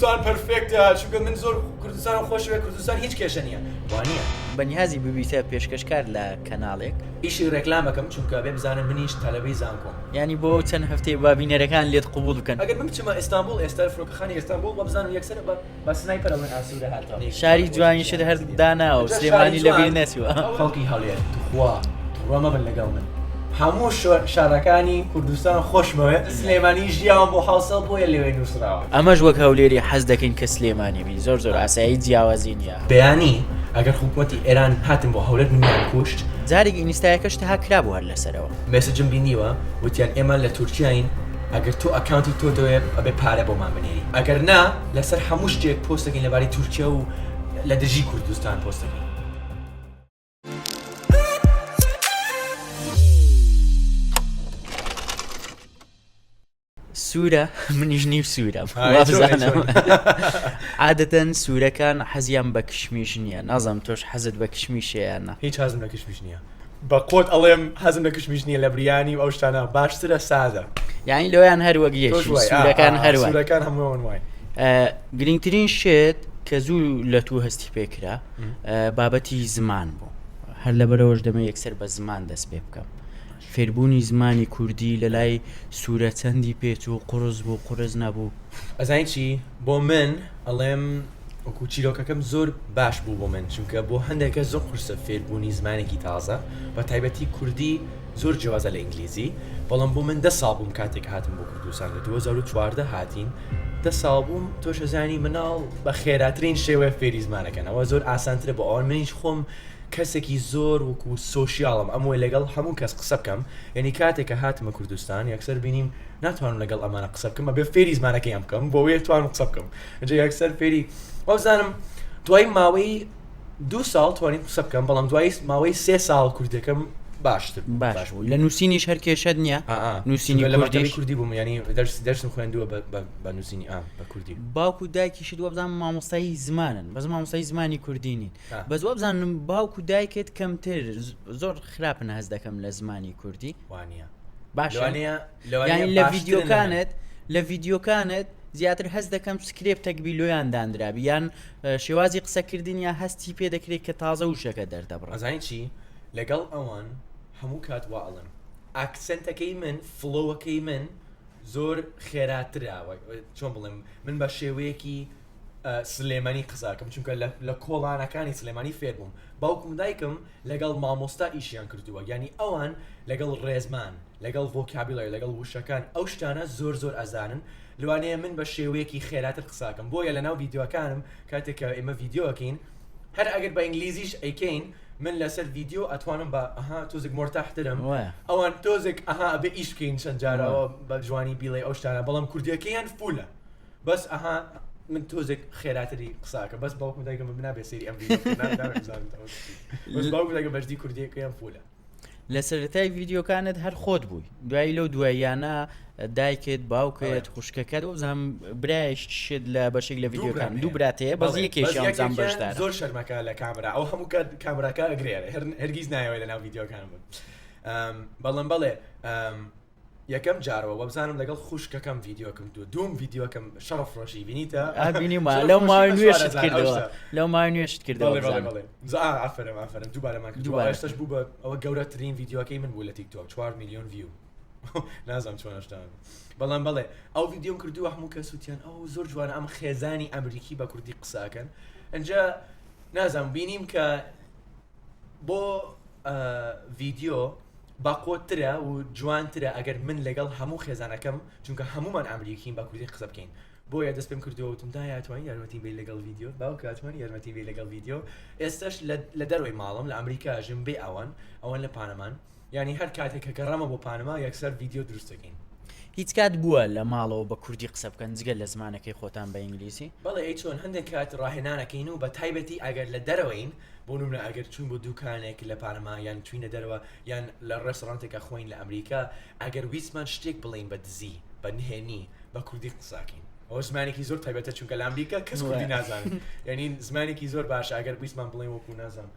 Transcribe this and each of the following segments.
کوردستان perfect ە چونکە من زۆر کوردستانم خۆشەوێ کوردستان هیچ کێشە نییە وانییە. بەنیازی ببیتە پێشکەشکار لە کەناڵێک؟ ئیشی ڕێکلامەکەم چونکە بێ بزانن منیش تەلەبەی زانکۆم. یانی بۆ ئەو چەند هەفتەیە با بینەرەکان لێت قبوڵ بکەن. ئەگەر من بچمە ئیستانبوڵ ئێستا فرۆکەخانی ئیستانبوڵ وابزانم یەکسەر بە بە sniper ئەڵێن ئاسوودە هاتەوە. شاری جوانیشت هەر داناوە و سلێمانی لەبیر نەچووە. خەڵکی هەولێر توخوا توڕە مەبن لەگەڵ من هەموو شارەکانی کوردستان خۆشمەوێ سلێمانی ژیاوم بۆ حوسەڵ بۆیە لەوێ نووسراوە. ئەمەش وەک هەولێری حەز دەکەین کە سلێمانی بی زۆر زۆر ئاسایی جیاوازی نییە. بەیانی ئەگەر حکومەتی ئێران هاتن بۆ هەولێر منیان کوشت. جارێک ئینستایەکەشت هاک کرابوو هەر لەسەرەوە. message م بینیوە وتیان ئێمە لە تورکیاین ئەگەر تۆ account ی تۆ دەوێ ئەبێ پارە بۆمان بنێری ئەگەر نا لەسەر هەموو شتێک پۆست دەکەین لەبارەی تورکیا و لە دژی کوردستان پۆست دەکەین. سوورە منیش نیو سوورە وابزانم عادەتەن سوورەکان حەزیان بە کشمیش نییە نازانم تۆش حەزت بە کشمیشەیە نا هیچ حەزم لە کشمیش نییە بە قۆت ئەڵێم حەزم لە کشمیش نییە لە بریانی و ئەو شتانە باشترە سادە یانی لەویان هەر وەک یەکی سوورەکان هەر وان. سوورەکان هەمووان واین گرنگترین شت کە زوو لە تو هەستی پێکرا بابەتی زمان بوو هەر لەبەرەوەش دەمە یەکسەر بە زمان دەست پێ بکەم فێربوونی زمانی کوردی لە لای سوورە چەندی پێچوو قوڕس بوو قوڕس نەبوو؟ ئەزانی چی بۆ من ئەڵێم وەکو چیرۆکەکەم زۆر باش بوو بۆ من چونکە بۆ هەندێک کەس زۆر قورسە فێربوونی زمانێکی تازە بە تایبەتی کوردی زۆر جیاوازە لە ئینگلیزی بەڵام بۆ من دە ساڵ بووم کاتێک هاتم بۆ کوردستان لە 2014 هاتین دە ساڵ بووم تۆش ئەزانی مناڵ بە خێراترین شێوە فێری زمانەکەن ئەوە زۆر ئاسانترە بۆ ئەوان منیش خۆم کەسێکی زۆر وەکو social م ئەموێ لەگەڵ هەموو کەس قسە بکەم یعنی کاتێک کە هاتمە کوردستان یەکسەر بینیم ناتوانم لەگەڵ ئەمانە قسە بکەم ئەبێ فێری زمانەکەیان بکەم بۆ وێ توانم قسە بکەم ئینجا یەکسەر فێری وابزانم دوای ماوەی دوو ساڵ توانیم قسە بکەم بەڵام دوای ماوەی سێ ساڵ کوردەکەم باشتر باش بوو لە نووسینیش هەر کێشەت نییە نووسینی لە مەکتەبی کوردی بووم ینی دەرس دەرسم خوێندووە بە نووسینی ئا بە کوردی باوک و دایکیشت وابزانم مامۆستای زمانن بەس مامۆستای زمانی کوردی نین بەس وابزانم باوک و دایکت کەمتر زۆر خراپن هەست دەکەم لە زمانی کوردی وانە باش لە ڤیددیوکانت لە ڤیددیوکانت زیاتر هەست دەکەم script ێک بیلۆیان دانرابی یان شێوازی قسەکردن یا هەستی پێ دەکرێت کە تازە وشەکە دەردەبڕ ئەزانی چی لەگەڵ ئەوان هەموو کات وا ئەڵێم accent ەکەی من flow ەکەی من زۆر خێراترە چۆن بڵێم من بە شێوەیەکی سلێمانی قساکەم چونکە لە کۆڵانەکانی سلێمانی فێر بووم باوکم دایکم لەگەڵ مامۆستا ئیشیان کردووە یانی ئەوان لەگەڵ ڕێزمان لەگەڵ vocabulary لەگەڵ وشەکان ئەو شتانە زۆر زۆر ئەزانن لەوانەیە من بە شێوەیەکی خێراتر قساکەم بۆیە لەناو ڤیدیۆکانم کاتێک کە ئێمە ڤیدیۆکەین هەر ئەگەر بە ئینگلیزیش ئەیکەین من لەسەر ڤیدیۆ ئەتوانم بە ئەها تۆزێک مۆرتاحترم ئەوان تۆزێک ئەها ئەبێ ئیش بکەین چەند جارەوە بە جوانی بیڵێ ئەو شتانە بەڵام کوردیەکەیان full ە بەس ئەها من تۆزێک خێراتری قساکە بەس باوکم دایکم بە نابێ سەیری ئەم بەس باوکم دایکم بەجدی کوردیەکەیان full ە. لە سەرەتای ڤیدیۆکانت هەر خۆت بووی دوایی لەو دواییانە دایکت باوکت خوشکەکەت وەبزانم برایشت لە بەشێک لە ڤیدیۆکان دوو برات هەیە بەس یەکێکیان وەبزانم بەشدارە زۆر شەرمەکە لە کامرا ئەو هەموو کات کامراکە ئەگرێ هەرگیز نایەوێت لەناو ڤیدیۆکان بن بەڵام بەڵێ یەکەم جارەوە وەبزانم لەگەڵ خوشکەکەم ڤیدیۆکم دو دوم ڤیدیۆکەم شەڕە فرۆشی بینیتە بینیمە لەو ماوەی نوێشت کردەوە لەو ماوەی نوێشت کردەوە ئافرم ئافرم دووبارەمان کرد دووبارە ئێستاش بوو بە ئەوە گەورەترین ڤیدیۆکەی من بوو لە تیک تۆک 4 میلیۆن view نازانم چۆن شتان بەڵام بەڵێ ئەو ڤیدیۆم کردووە هەموو کەس وتیان ئەو زۆر جوانە ئەم خێزانی ئەمریکی بە کوردی قساکەن ئەجا نازانم بینیم کە بۆ ڤیدیۆ بەقوەتترە و جوانترە ئەگەر من لەگەڵ هەموو خێزانەکەم چونکە هەمومان ئەمریکین بە کوردی قسە بکەین بۆیە دەست پێم کردووە وتم دایە ئەتوانی یارمەتیم بی لەگەڵ ڤیدیۆ باوکە ئەتوانی یارمەتیم بی لەگەڵ ڤیدیۆ ئێستاش لە دەرەوەی ماڵم لە ئەمریکا ژم بێ ئەوان ئەوان لە پانەمان یعنی هەر کاتێک کە گەڕامە بۆ پانەما یەکسەر ڤیدیۆ دروست دەکەین. هیچ کات بووە لە ماڵەوە بە کوردی قسە بکەن جگە لە زمانەکەی خۆتان بە ئینگلیزی؟ بەڵێ ئەی چۆن هەندێک کات ڕاهێنانەکەین و بە تایبەتی ئەگەر لە دەرەوەین بۆ نمونە ئەگەر چوین بۆ دوکانێک لە پانەما یان چوینە دەرەوە یان لە ڕێستۆرانتێکا خۆین لە ئەمریکا ئەگەر ویستمان شتێک بڵێین بە دزی بە نهێنی بە کوردی قساکەین ئەوە زمانێکی زۆر تایبەتە چونکە لە ئەمریکا کەس کوردی نازانن یعنی زمانێکی زۆر باشە ئەگەر ویستمان بڵێن وەکو نازانم.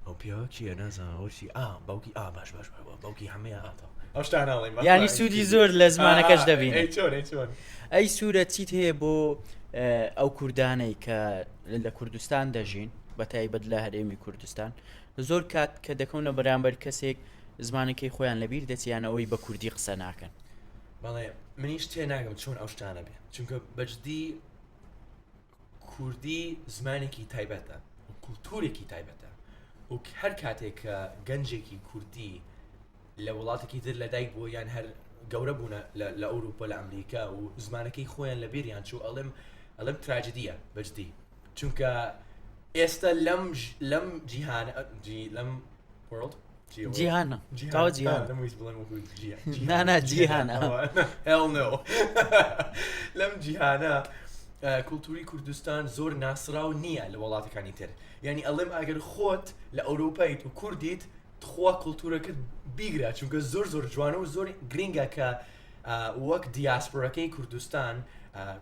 ئەو پیاوە کێیە نازانم ئەوە چی ئا باوکی ئا باش باش باوکی هەمەیە ئاتەوە ئەو شتانە ئەڵێن یانی سوودی زۆر لە زمانەکەش دەبینی ئەی چۆن ئەی چۆن ئەی سوورە چیت هەیە بۆ ئەو کوردانەی کە لە کوردستان دەژین بە تایبەت لە هەرێمی کوردستان زۆر کات کە دەکەونە بەرامبەر کەسێک زمانەکەی خۆیان لەبیر دەچیان ئەوەی بە کوردی قسە ناکەن بەڵێ منیش تێناگەم چۆن ئەو شتانە بێ چونکە بەجدی کوردی زمانێکی تایبەتە و کولتوورێکی تایبەتە و هەر کاتێک کە گەنجێکی کوردی لە وڵاتێکی تر لەدایک بووە یان هەر گەورە بوونە لە ئەوروپا لە ئەمریکا و زمانەکەی خۆیان لە بیریان چوو ئەڵێم ئەڵێم تراجدیە بەجدی چونکە ئێستا لەم لەم جیهان لەم world جیهانە تاوە جیهان نانا جیهانە hell no لەم جیهانە کولتوری کوردستان زۆر ناسراو نییە لە وڵاتەکانی تر یعنی ئەڵێم ئەگەر خۆت لە ئەوروپایت و کوردیت تخوا کولتورەکەت بیگرە چونکە زۆر زۆر جوانە و زۆر گرنگە کە وەک دیاسپۆرەکەی کوردستان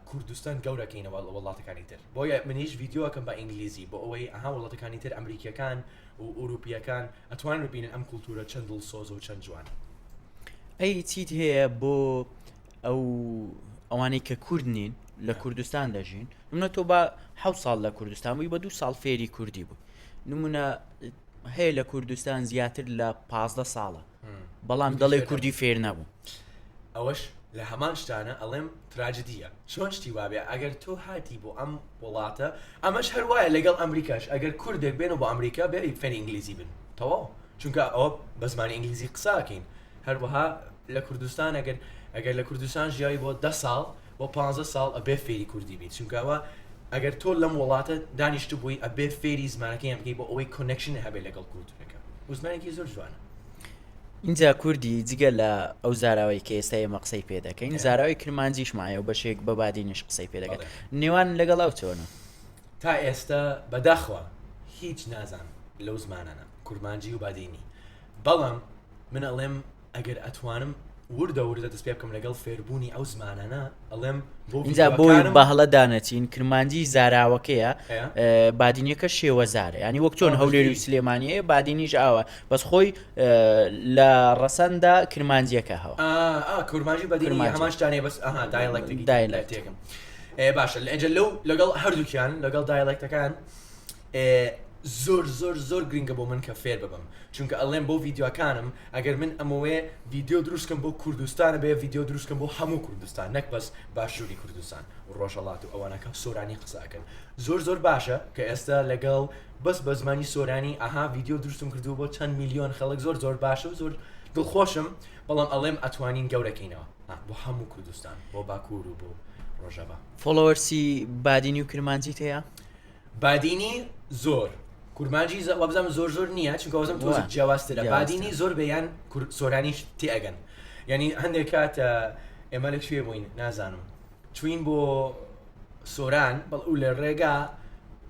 کوردستان گەورەکەینەوە لە وڵاتەکانی تر بۆیە منیش ڤیددیوەکەم بە ئینگلیزی بۆ ئەوەی ئەها وڵاتەکانی تر ئەمریکیەکان و ئەوروپیەکان ئەتوان ببینن ئەم کولتورە چەند دڵسۆزە و چەند جوانە. ئەی چیت هەیە بۆ ئەو ئەوانەی کە کورد نین لە کوردستان دەژین منە تۆ بە حە ساڵ لە کوردستان بووی بە دو ساڵ فێری کوردی بوو نمونە هەیە لە کوردستان زیاتر لە 15 ساڵە بەڵام دەڵێ کوردی فێر نەبوو. ئەوەش لە هەمان شتانە ئەڵێم تراجدیە چۆن شتی وابێ ئەگەر تۆ هاتی بۆ ئەم وڵاتە ئەمەش هەر وایە لەگەڵ ئەمریکاش ئەگەر کوردێک بێنەوە بۆ ئەمریکا بێ فێری ئینگلیزی بن تەواو چونکە ئەوە بە زمانی ئینگلیزی قساکەین هەروەها لە کوردستان ئەگەر ئەگەر لە کوردستان ژیاوی بۆ دە ساڵ بۆ پ ساڵ ئەبێ فێری کوردی بیت چونکە ئەوە ئەگەر تۆ لەم وڵاتە دانیشتبووی ئەبێ فێری زمانەکەیان بکەی بۆ ئەوەی connection هەبێ لەگەڵ کولتورەکە و زمانێکی زۆر جوانە. ئینجا کوردی جگە لە ئەو زاراوەی کە ئێستا ئێمە قسەی پێ دەکەین زاراوی کرمانجیش مایە و بەشێک بە بادینیش قسەی پێ دەکەن نێوان لەگەڵ ئەو چۆنە؟ تا ئێستا بەداخەوە هیچ نازانم لەو زمانانە کورمانجی و بادینی بەڵام من ئەڵێم ئەگەر ئەتوانم وردە وردە دەست پێ بکەم لەگەڵ فێربوونی ئەو زمانانە ئەڵێم بۆ ئینجا بۆی بە هەڵە دانەچین کرمانجی زاراوەکەیە بادینیەکە شێوەزارە ینی وەک چۆن هەولێر و سلێمانیە بادینیش ئاوە بەس خۆی لە ڕەسەندا کرمانجیەکە هەوە کورمانجی بەدینی هەمان شتانەیە بەس ئەها dialect ێکی dialect ێکم باشە لە ئەجل لەو لەگەڵ هەردووکیان لەگەڵ dialect ەکان زۆر زۆر زۆر گرنگە بۆ من کە فێر ببم چونکە ئەڵێم بۆ ڤیدیۆکانم ئەگەر من ئەمەوێ ڤیدیۆ دروستکەم بۆ کوردستان بێ ڤیدیۆ دروستکەم بۆ هەموو کوردستان نەک بەس باشووری کوردستان و ڕۆژهەڵات و ئەوانە کە سۆرانی قسە ئەکەن زۆر زۆر باشە کە ئێستا لەگەڵ بەس بە زمانی سۆرانی ئەها ڤیدیۆ دروستم کردووە بۆ چەند میلیۆن خەڵک زۆر زۆر باشە و زۆر دڵخۆشم بەڵام ئەڵێم ئەتوانین گەورەکەینەوە بۆ هەموو کوردستان بۆ باکوور و بۆ ڕۆژاڤا. followers ی بادینی و کرمانجیت هەیە؟ بادینی زۆر کورمانجی وابزانم زۆر زۆر نییە چونکە وەزم تۆزێک جیاوازترە بادینی زۆر بەیان سۆرانیش تێ ئەگەن یعنی هەندێک کات ئێمە لە کوێ بووین نازانم چوین بۆ سۆران بەڵ و لە ڕێگا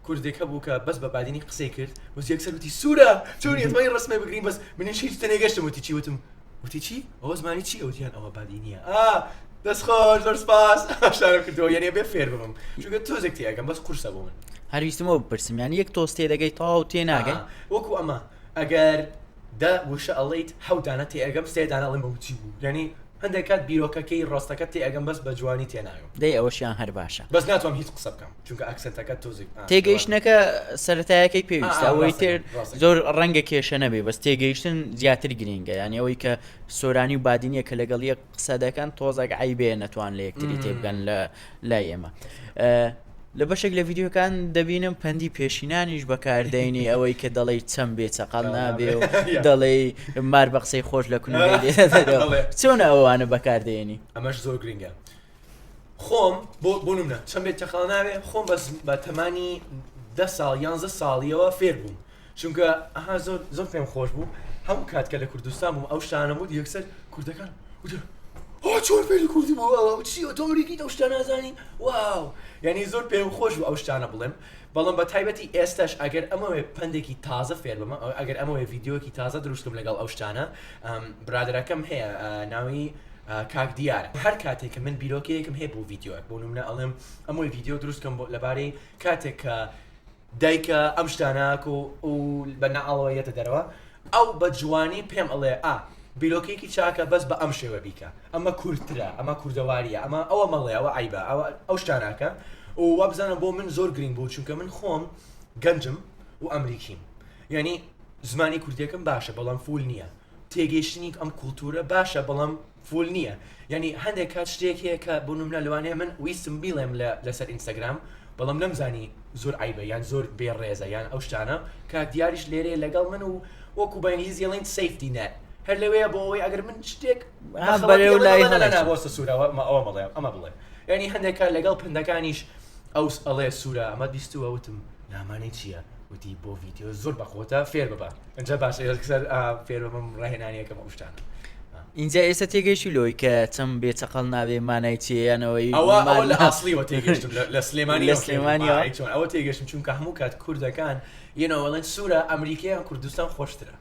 کوردێک هەبوو کە بەس بە بادینی قسەی کرد بەس یەکسەر وتی سوورە چۆنی ئەتوانی ڕسمێ بگرین بەس منیش هیچ تێنەگەشتم وتی چی وتم وتی چی ئەوە زمانی چی ئەوتیان ئەوە بادینیە ئا دەست خۆش زۆر سپاس شارم کردەوە یعنی بێ فێر ببم چونکە تۆزێک تێئەگەم بەس قورسە بۆ من. هەر ویستمەوە بپرسم یانی یەک تۆز تێدەگەی تەواو تێناگەی؟ وەکو ئەمە ئەگەر دە وشە ئەڵێیت حەوت دانە تێئەگەم سێ دانە ئەڵێم ئەوە چی بوو یانی هەندێک کات بیرۆکەکەی ڕاستەکە تێئەگەم بەس بە جوانی تێناگەم. دەی ئەوەشیان هەر باشە. بەس ناتوانم هیچ قسە بکەم چونکە accent ەکە تۆزێک تێگەیشتنەکە سەرەتایەکەی پێویستە ئەوەی تر زۆر ڕەنگە کێشە نەبێ بەس تێگەیشتن زیاتر گرینگە یانی ئەوەی کە سۆرانی و بادینیە کە لەگەڵ یەک قسە دەکەن تۆزێک عیبێ نەتوان لە یەکتری تێبگەن لە لای ئێمە. لە بەشێک لە ڤیددیوکان دەبینم پەندی پێشینانیش بەکاردەینی ئەوەی کە دەڵێی چەم بێ چەقەڵ نابێ و دەڵێی مار بە قسەی خۆش لە کونەکەی دێتە چۆن ئەوانە بەکاردێنی ئەمەش زۆر گرنگە خۆم بۆ بۆ نمونە چەم بێ چەقەڵ ناوێ خۆم بەس بە تەمانی ده ساڵ یانزە ساڵیەوە فێر بووم چونکە ئەها زۆر زۆر پێم خۆش بوو هەموو کات کە لە کوردستان بووم ئەو شتانە بوو یەکسەر کوردەکان وتیان ئۆ چۆن فێری کوردی بوو ئەوە چی تۆ ئەمریکیت ئەو شتانە نازانی واو یعنی زۆر پێم خۆش بوو ئەو شتانە بڵێم بەڵام بە تایبەتی ئێستاش ئەگەر ئەمەوێ پەندێکی تازە فێر بم ئەگەر ئەمەوێ ڤیدیۆکی تازە دروستکەم لەگەڵ ئەو شتانە برادەرەکەم هەیە ناوی کاک دیارە هەر کاتێک کە من بیرۆکەیەکم هەیە بۆ ڤیدیۆیەک بۆ نمونە ئەڵێم ئەمەوێ ڤیدیۆ دروستکەم بۆ لەبارەی کاتێک کە دایکە ئەم شتانە کو و بە نەعاڵەوە یەتە دەرەوە ئەو بە جوانی پێم ئەڵێ ئا بیرۆکەیەکی چاکە بەس بە ئەم شێوە بیکە ئەمە کوردترە ئەمە کوردەواریە ئەمە ئەوە مەڵێ ئەوە عیبە ئەوە ئەو شتاناکە و وابزانم بۆ من زۆر گرنگ بوو چونکە من خۆم گەنجم و ئەمریکیم یعنی زمانی کوردیەکەم باشە بەڵام full نییە تێگەیشتنی ئەم کولتوورە باشە بەڵام full نییە یعنی هەندێک کات شتێک هەیە کە بۆ نمونە لەوانەیە من ویستم بیڵێم لە لەسەر ئینستاگرام بەڵام نەمزانی زۆر عیبە یان زۆر بێڕێزە یان ئەو شتانە کاک دیاریش لێرەیە لەگەڵ من و وەکو بە ئینگلیزی ئەڵێن safety net هەر لەوەیە بۆ ئەوەی ئەگەر من شتێک بەرەو لای بۆستە سوورەوە ئەوە مەڵێ ئەمە بڵێ یعنی هەندێک کار لەگەڵ پندەکانیش ئەو ئەڵێ سوورە ئەمە بیستووە وتم نامانەی چییە وتی بۆ ڤیدیۆ زۆر بەخۆتە فێر ببە ئینجا باشە یەکسەر فێر ببم ڕاهێنانیەکەم ئەو شتانە. ئینجا ئێستا تێگەیشتی لەوەی کە چەم بێ چەقەڵ نابێ مانای چییە یانەوەی ئەوە ئەوە لە ئاسڵیەوە تێگەشتم لە سلێمانی لە سلێمانیەوە چۆن ئەوە تێگەشتم چونکە هەموو کات کوردەکان یەنەوە ئەڵێن سوورە ئەمریکایان کوردستان خۆشترە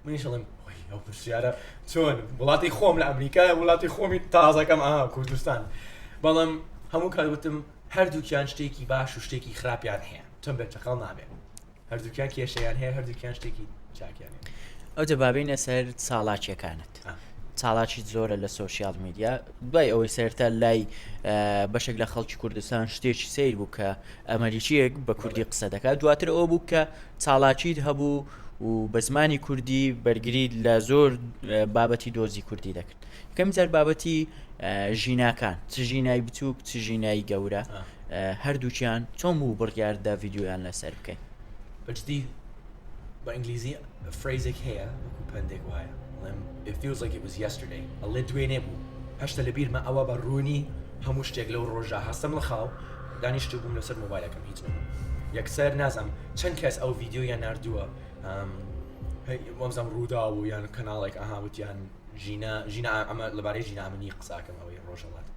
منیش ئەڵێم ئەو پرسیارە چۆن وڵاتی خۆم لە ئەمریکا وڵاتی خۆمی تازەکەم ئا کوردستان بەڵام هەموو کات وتم هەردووکیان شتێکی باش و شتێکی خراپیان هەیە چۆن بێ چەقەڵ نابێ هەردووکیان کێشەیان هەیە هەردووکیان شتێکی چاکیان هەیە. ئەوجا با بێینە سەر چاڵاکیەکانت چاڵاکی زۆرە لە social media دوای ئەوەی سەرتا لای بەشێک لە خەڵکی کوردستان شتێکی سیر بوو کە ئەمریکیەک بە کوردی قسە دەکات دواتر ئەوە بوو کە چاڵاکیت هەبوو و بە زمانی کوردی بەرگری لە زۆر بابەتی دۆزی کوردی دەکرد یەکەم جار بابەتی ژیناکان چ ژینای بچووک چ ژینای گەورە هەردووکیان چۆن بوو بڕیاردا ڤیددیویان لەسەر بکەین بەجدی بە ئینگلیزی phrase ێک هەیە وەکو پەندێک وایە ئەڵێم it feels like it was yesterday ئەڵێ دوێنێ بوو هەشتە لە بیرمە ئەوە بە ڕوونی هەموو شتێک لەو ڕۆژە هەستم لە خاو دانیشتو بووم لەسەر مۆبایلەکەم هیچ نەبوو یەکسەر نازانم چەند کەس ئەو ڤیدیۆیان ناردووە وامزانم ڕووداو و یان کەناڵێک ئەها وتیان ژینا ژینا ئەمە لەبارەی ژینا ئەمنی قساکەم ئەوەی ڕۆژهەڵات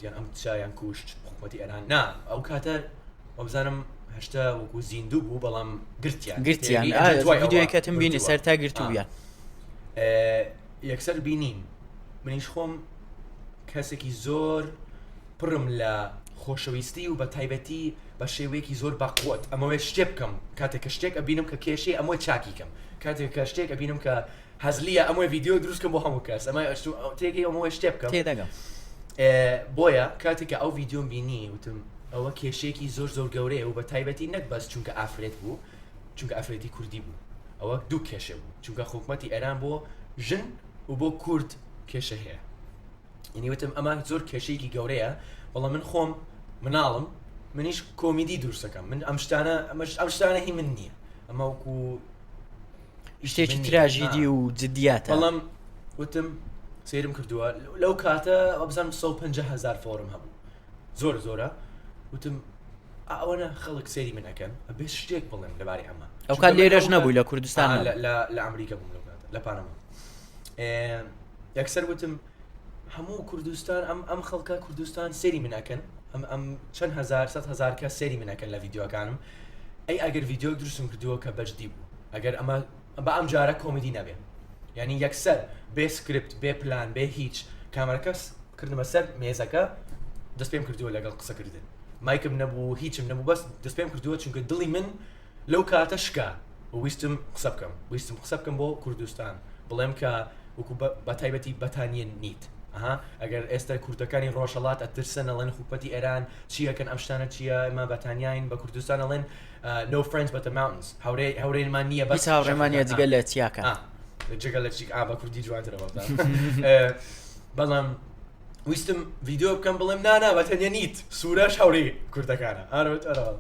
یان ئەم کچە کوشت حکوومەتی ئێران نا ئەو کاتە وابزانم هەشتا وەکو زیندوو بوو بەڵام گرتیان گرتیان ڤیدیۆیەکەتم بینی سەر تا گرتوویان یەکسەر بینیم منیش خۆم کەسێکی زۆر پڕم لە خۆشەویستی و بە تایبەتی بە شێوەیەکی زۆر بەقوت ئەمەوێت شتێ بکەم کاتێک کە شتێک ئەبینم کە کێشەی ئەمەوێت چاکی کەم کاتێک کە شتێک ئەبینم کە هەزلیە ئەمەوێ ڤیدیۆ دروست کەم بۆ هەموو کەس ئەمە تێگەی ئەمەوێ شتێ بکەم تێدەگەم بۆیە کاتێک کە ئەو ڤیدیۆم بینی وتم ئەوە کێشەیەکی زۆر زۆر گەورەیە و بە تایبەتی نەک بەس چونکە ئافرەت بوو چونکە ئافرەتی کوردی بوو ئەوە دوو کێشە بوو چونکە حکوومەتی ئێران بۆ ژن و بۆ کورد کێشە هەیە یعنی وتم ئەمە زۆر کێشەیەکی گەورەیە بەڵام من خۆم مناڵم منیش کۆمیدی دروستەکەم من ئەم شتانە ئەم شتانە هی من نییە ئەمە وەکو شتێکی تراژیدی و جدیاتە بەڵام وتم سەیرم کردووە لەو کاتە وابزانم 150 هزار follower م هەبوو زۆر زۆرە وتم ئەوەنە خەڵک سەیری من ئەکەن ئەبێ شتێک بڵێم لەبارەی ئەمە ئەو کات لێرەش نەبوو لە کوردستان لە ئەمریکا بووم لەو کاتە لە پانەما یەکسەر وتم هەموو کوردستان ئەم ئەم خەڵکە کوردستان سێری من ئەکەن ئەم ئەم چەند هزار سە هزار کە سێری من ئەکەن لە ڤیددیوەکانم ئەی ئەگەر ڤیددیو دروستم کردووە کە بەجدی بوو ئەگەر ئەمە بە ئەم جارە کۆمیدی نەبێ یعنی یەکسەر بێ سکرپت بێ پلان بێ هیچ کامەرەکە کردمە سەر مێزەکە دەست پێم کردووە لەگەڵ قسەکردن مایکم نەبوو هیچم نەبوو بەس دەست پێم کردووە چونکە دڵی من لەو کاتە شکا ویستم قسە بکەم ویستم قسە بکەم بۆ کوردستان بڵێم کە وەکو بە تایبەتی بەتانیە نیت ئەها ئەگەر ئێستا کوردەکانی ڕۆژهەڵات ئەترسن ئەڵێن حکومەتی ئێران چیەکەن ئەم شتانە چییە ئێمە بەتانیاین بە کوردستان ئەڵێن no friends but the mountains هاورێ هاورێمان نییە بەس هاوڕێمان نییە جگە لە چیاکە جگە لە چیک ئا بە کوردی جوانترە بەڵام ویستم ڤیددیو بکەم بڵێم نانا بە تەنیا نیت سوورەش هاوڕێی کوردەکانە ئارەوت ئەرەوە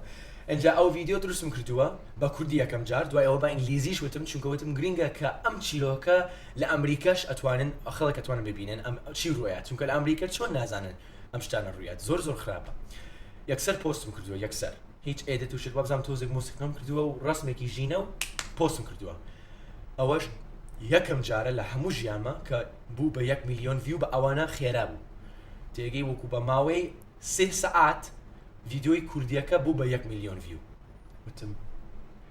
ئەجا ئەو ڤیددیو دروستم کردووە بە کوردی یەکەم جار دوای ئەوە بە ئینگلیزیش وتم چونکە وتم گرینگە کە ئەم چیرۆکە لە ئەمریکاش ئەتوانن خەڵک ئەتوانن ببینن ئەم چی ڕوویات چونکە لە ئەمریکا چۆن نازانن ئەم شتانە ڕوویات زۆر زۆر خراپە یەکسەر پۆستم کردووە یەکسەر هیچ edit و شت وابزانم تۆزێک مۆسیقام کردووە و ڕسمێکی ژینە و پۆستم کردووە ئەوەش یەکەم جارە لە هەموو ژیانمە کە بوو بە یەک میلیۆن view بە ئەوانە خێرا بوو تێگەی وەکو بە ماوەی سێ سەعات ڤیدیۆی کوردیەکە بوو بە یەک میلیۆن view وتم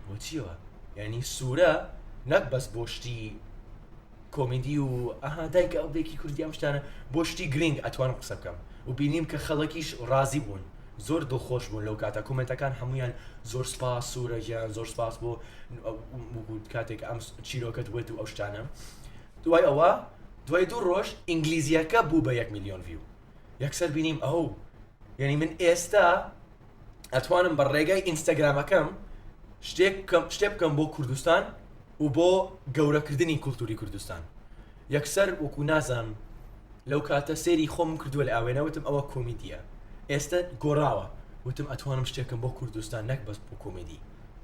بۆچیەوە یعنی سوورە نەک بەس بۆ شتی کۆمیدی و ئەها دایکە ئەو دایکی کوردی ئەم شتانە بۆ شتی گرنگ ئەتوانم قسە بکەم و بینیم کە خەڵکیش ڕازی بوون. زۆر دڵخۆش بوون لەو کاتە کۆمێنتەکان هەمویان زۆر سپاس سوورە گیان زۆر سپاس بۆ کاتێک ئەم چیرۆکەت وت و ئەو شتانە دوای ئەوە دوای دوو ڕۆژ ئینگلیزیەکە بوو بە یەک میلیۆن view یەکسەر بینیم ئەو یعنی من ئێستا ئەتوانم بە ڕێگای ئینستاگرامەکەم شتێک بکەم شتێ بکەم بۆ کوردستان و بۆ گەورەکردنی کولتوری کوردستان یەکسەر وەکو نازانم لەو کاتە سێری خۆم کردووە لە ئاوێنە وتم ئەوە کۆمیدیە ئێستا گۆڕاوە وتم ئەتوانم شتێکم بۆ کوردستان نەک بەس بۆ کۆمیدی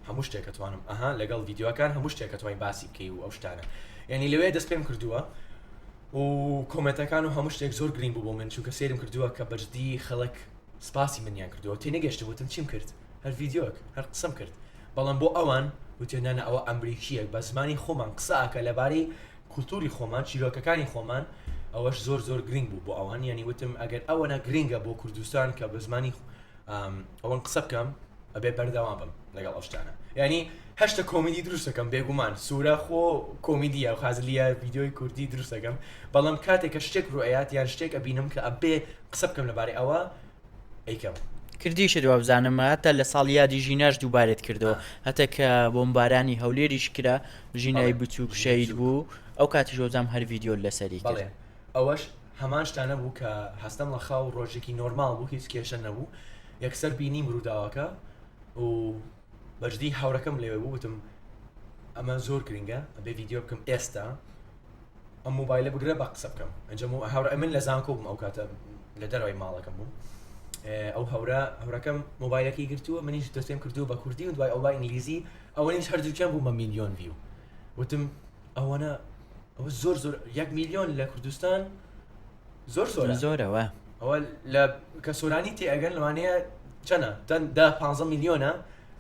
هەموو شتێک ئەتوانم ئەها لەگەڵ ڤیدیۆکان هەموو شتێک ئەتوانین باسی بکەی و ئەو شتانە یعنی لەوێ دەست پێم کردووە و کۆمێنتەکان و هەموو شتێک زۆر گرنگ بوو بۆ من چونکە سێرم کردووە کە بەجدی خەڵک سپاسی منیان کردووە تێنەگەشتم وتم چیم کرد هەر ڤیدیۆک هەر قسەم کرد بەڵام بۆ ئەوان وتیان نانا ئەوە ئەمریکییەک بە زمانی خۆمان قسە ئەکا لەبارەی کولتوری خۆمان چیرۆکەکانی خۆمان ئەوەش زۆر زۆر گرنگ بوو بۆ ئەوان یعنی وتم ئەگەر ئەوەنە گرنگە بۆ کوردستان کە بە زمانی ئەوەن قسە بکەم ئەبێ بەردەوام بم لەگەڵ ئەو شتانە یعنی هەشتە کۆمیدی دروستەکەم بێگومان سوورە خۆ کۆمیدیە و خازلیە ڤیدیۆی کوردی دروستەکەم بەڵام کاتێک کە شتێک ڕوئەیات یان شتێک ئەبینم کە ئەبێ قسە بکەم لەبارەی ئەوە ئەیکەم. کردیشت وابزانم هەتا لە ساڵ یادی ژیناش دووبارەت کردەوە هەتا کە بۆمبارانی هەولێریش کرا ژینای بچووک شەید بوو ئەو کاتیش وابزانم هەر ڤیدیۆت لەسەری کرد. بەڵێ ئەوەش هەمان شتانە بوو کە هەستم لە خاو ڕۆژێکی نۆرماڵ بوو هیچ کێشە نەبوو یەکسەر بینیم ڕووداوەکە و بەجدی هاورەکەم لەوێ بوو وتم ئەمە زۆر گرنگە ئەبێ ڤیدیۆ بکەم ئێستا ئەم مۆبایلە بگرە بە قسە بکەم ئەنجا هاورە من لە زانکۆ بووم ئەو کاتە لە دەرەوەی ماڵەکەم بووم ئەو هەورە هەورەکەم مۆبایلەکەی گرتووە منیش دەستێم کردووە بە کوردی و دوای ئەو بە ئینگلیزی ئەوەنیش هەردووکیان بوو بە میلیۆن view وتم ئەوەنە ئەوە زۆر زۆر یەک میلیۆن لە کوردستان زۆر زۆر زۆرەوە ئەوە لە کە سۆرانی تێ ئەگەن لەوانەیە چەنە دە دە 15 میلیۆنە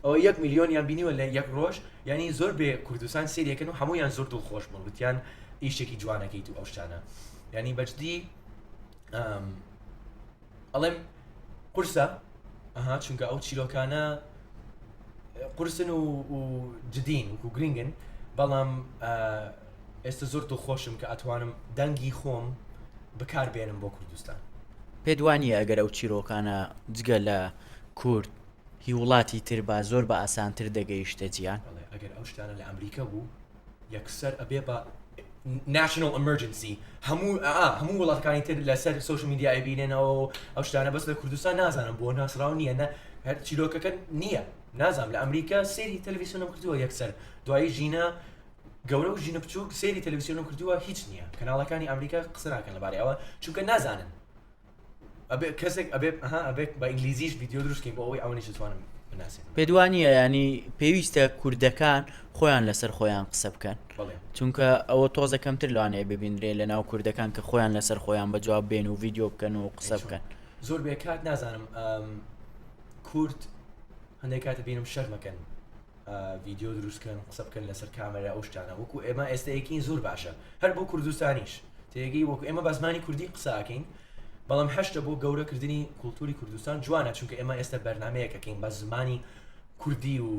ئەوە یەک میلیۆنیان بینیوە لە یەک ڕۆژ یعنی زۆر بێ کوردستان سێریەکەن و هەمویان زۆر دڵخۆش بوون وتیان ئیشێکی جوانەکەیت و ئەو شتانە یعنی بەجدی ئەڵێم قورسە ئەها چونکە ئەو چیرۆکانە قورسن و جدین وکو گرنگن بەڵام ئێستا زۆر دڵخۆشم کە ئەتوانم دەنگی خۆم بەکار بێنم بۆ کوردستان. پێت وانییە ئەگەر ئەو چیرۆکانە جگە لە کورد هی وڵاتی تر با زۆر بە ئاسانتر دەگەیشتە جیان؟ بەڵێ ئەگەر ئەو شتانە لە ئەمریکا بوو یەکسەر ئەبێ بە national emergency هەموو ئا هەموو وڵاتەکانی تر لەسەر social media ئەیبینێنەوە و ئەو شتانە بەس لە کوردستان نازانم بۆ ناسراو نییە نە هەر چیرۆکەکە نییە نازانم لە ئەمریکا سەیری تەلەڤیزیۆنم کردووە یەکسەر دوایی ژینە گەورە و ژینە بچووک سەیری تەلەڤیزیۆنم کردووە هیچ نییە کەناڵەکانی ئەمریکا قسە ناکەن لەبارەی ئەوە چونکە نازانن ئەبێ کەسێک ئەبێ ئەها ئەبێ بە ئینگلیزیش ڤیدیۆ دروست کەین بۆ ئەوەی ئەوانیش بتوانن بناسێنن. پێت وا نییە ینی پێویستە کوردەکان خۆیان لەسەر خۆیان قسە بکەن بەڵێ چونکە ئەوە تۆزە کەمتر لەوانەیە ببینرێ لە ناو کوردەکان کە خۆیان لەسەر خۆیان بە جواب بێن و ڤیدیۆ بکەن و قسە بکەن. زۆر بێ کات نازانم ئەم کورد هەندێک کات بینم شەرمەکەن ڤیدیۆ دروست کەن قسە بکەن لەسەر کامێرا ئەو شتانە وەکو ئێمە ئێستا یەکین زۆر باشە هەر بۆ کوردستانیش تێگەی وەکو ئێمە بە زمانی کوردی قساکەین بەڵام هەشتە بۆ گەورەکردنی کولتوری کوردستان جوانە چونکە ئێمە ئێستا بەرنمەیەکەکەین بە زمانی کوردی و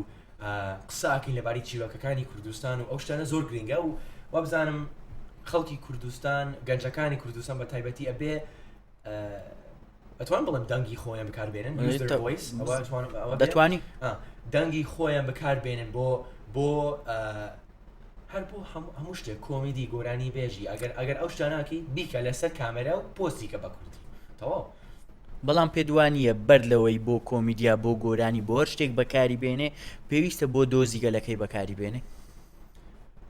قساکەین لەبارەی چیرۆکەکانی کوردستان و ئەو شتانە زۆر گرنگە و وابزانم خەڵکی کوردستان گەنجەکانی کوردستان بە تایبەتی ئەبێ ئەتوان بڵێم دەنگی خۆیان بەکاربێنن use their voice ئەوە ئەتوانم ئەوە بێ؟ دەتوانی ئا، دەنگی خۆیان بەکاربێنن بۆ بۆ ئا، هەر بۆ هەموو هەموو شتێک کۆمیدی گۆرانی بێژی ئەگەر ئەگەر ئەو شتاناکی بیکە لەسەر کامێرا و پۆستی کە بە کوردی تەواو بەڵام پێت وا نییە بەر لەوەی بۆ کۆمیدیا بۆ گۆرانی بۆ هەر شتێک بەکاری بێنێ پێویستە بۆ دۆزی گەلەکەی بەکاری بێنێ؟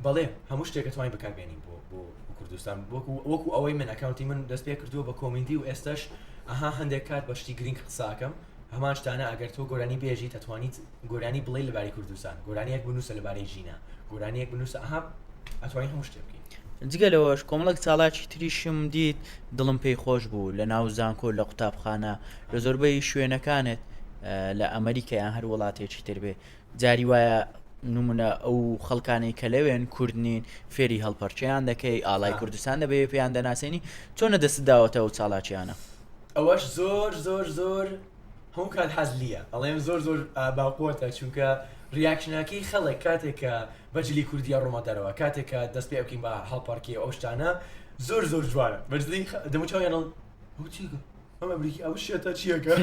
بەڵێ هەموو شتێک ئەتوانین بەکار بێنین بۆ بۆ کوردستان وەکو وەکو ئەوەی من account ی من دەست پێ کردووە بە کۆمیدی و ئێستش ئەها هەندێک کات بە شتی گرنگ قساکەم هەمان شتانە ئەگەر تۆ گۆرانی بێژی دەتوانیت گۆرانی بڵێ لەبارەی کوردستان گۆرانیەک بنووسە لەبارەی ژینا گۆرانیەک بنووسە ئەها ئەتوانین هەموو شتێ بکەین. جگە لەوەش کۆمەڵێک چاڵاکی تریشم دیت دڵم پێی خۆش بوو لە ناو زانکۆ لە قوتابخانە لە زۆربەی شوێنەکانت لە ئەمریکا یان هەر وڵاتێکی تر بێ جاری وایە نمونە ئەو خەڵکانەی کە لەوێن کورد نین فێری هەڵپەرچیان دەکەی ئاڵای کوردستان دەبێ پێیان دەناسێنی چۆنە دەست داوەتە ئەو چالاکیانە؟ ئەوەش زۆر زۆر زۆر هەموو کات حەز لیە ئەڵێم زۆر زۆر باقوەتە چونکە reaction ەکەی خەڵک کاتێک کە بەجلی کوردیە ڕۆمە دەرەوە کاتێک کە دەست پێ بکەین بە هەڵپەڕکێ ئەو شتانە زۆر زۆر جوانە بەجلی دەموچاویان ئەو چی؟ ئەم ئەمریکی ئەو شێتە چیەکە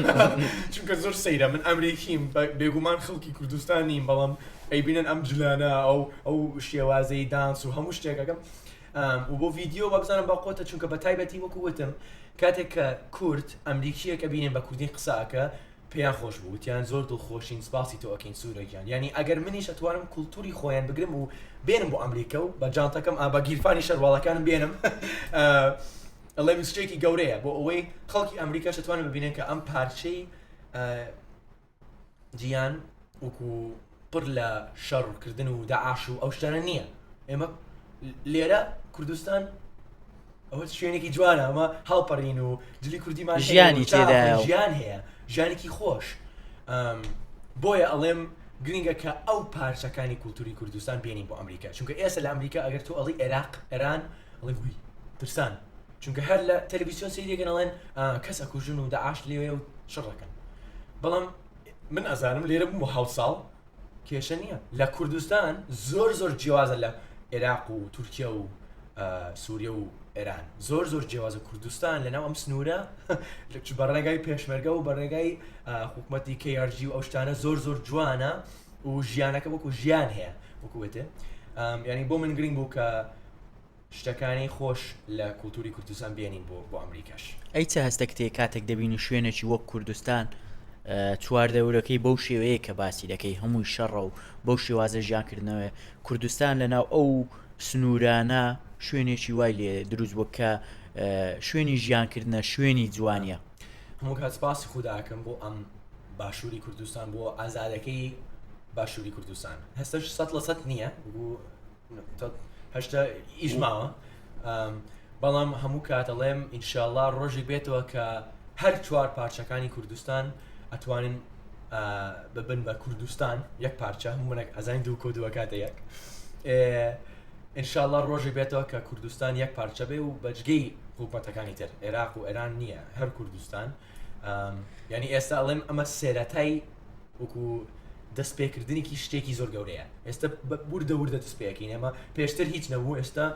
چونکە زۆر سەیرە من ئەمریکیم بێگومان خەڵکی کوردستان نیم بەڵام ئەیبینن ئەم جلانە ئەو ئەو شێوازەی dance و هەموو شتێکەکەم و بۆ ڤیدیۆ وابزانم بە قۆتە چونکە بە تایبەتی وەکو وتم کاتێک کە کورد ئەمریکیەکە بینن بە کوردی قساکە پێیان خۆش بوو وتیان زۆر دڵخۆشین سپاسی تۆ ئەکەین سوورە گیان یانی ئەگەر منیش ئەتوانم کولتوری خۆیان بگرم و بێنم بۆ ئەمریکا و بە جانتەکەم ئا بە گیرفانی شەرواڵەکانم بێنم ئەڵێم شتێکی گەورەیە بۆ ئەوەی خەڵکی ئەمریکاش ئەتوانن ببینن کە ئەم پارچەی جیان وەکو پڕ لە شەڕکردن و داعاش و ئەو شتانە نییە ئێمە لێرە کوردستان ئەوە شوێنێکی جوانە ئەمە هەڵپەڕین و جلی کوردیمان ژیانی تێدایە ژیان هەیە ژیانێکی خۆش بۆیە ئەڵێم گرنگە کە ئەو پارچەکانی کولتوری کوردستان بێنین بۆ ئەمریکا چونکە ئێستا لە ئەمریکا ئەگەر تۆ ئەڵی عێراق ئێران ئەڵێ هوی ترسان چونکە هەر لە تەلەڤیزیۆن سەیرێکن ئەڵێن کەس ئەکوژن و داعش لێوێ و شڕەکەن بەڵام من ئەزانم لێرە بووم بۆ حەوت ساڵ کێشە نییە لە کوردستان زۆر زۆر جیاوازە لە عێراق و تورکیا و سووریە و ئێران زۆر زۆر جیاوازە کوردستان لەناو ئەم سنوورە بە ڕێگای پێشمەرگە و بە ڕێگای حکوومەتی KRG و ئەو شتانە زۆر زۆر جوانە و ژیانەکە وەکو ژیان هەیە وەکوێتێ ینی بۆ من گرنگ بوو کە شتەکانی خۆش لە کولتوری کوردستان بێنین بۆ بۆ ئەمریکاش. ئەی چ هەستەکت هەیە کاتێک دەبینی شوێنێکی وەک کوردستان چواردەورەکەی بەو شێوەیە کە باسی دەکەی هەمووی شەڕە و بەو شێوازە ژیانکردنەوەی کوردستان لەناو ئەو سنوورانە شوێنێکی وای لێ دروست بوو کە شوێنی ژیانکردنە شوێنی جوانیە. هەموو کات سپاسی خوداکەم بۆ ئەم باشووری کوردستان بۆ ئازادەکەی باشووری کوردستان هەستەش سەد لە سەد نییە هەشتا ئیش ماوە بەڵام هەموو کات ئەڵێم ئینشاءاللە ڕۆژێک بێتەوە کە هەر چوار پارچەکانی کوردستان ئەتوانن ببن بە کوردستان یەک پارچە هەموو منێک ئەزانین دوو کۆ دووەکاتە یەک ئینشاءاللە ڕۆژێک بێتەوە کە کوردستان یەک پارچە بێ و بەجگەی حکوومەتەکانی تر عێراق و ئێران نییە هەر کوردستان یعنی ئێستا ئەڵێم ئەمە سێرەتای وەکو دەست پێکردنێکی شتێکی زۆر گەورەیە ئێستا وردە وردە دەست پێەکەین ئێمە پێشتر هیچ نەبوو ئێستا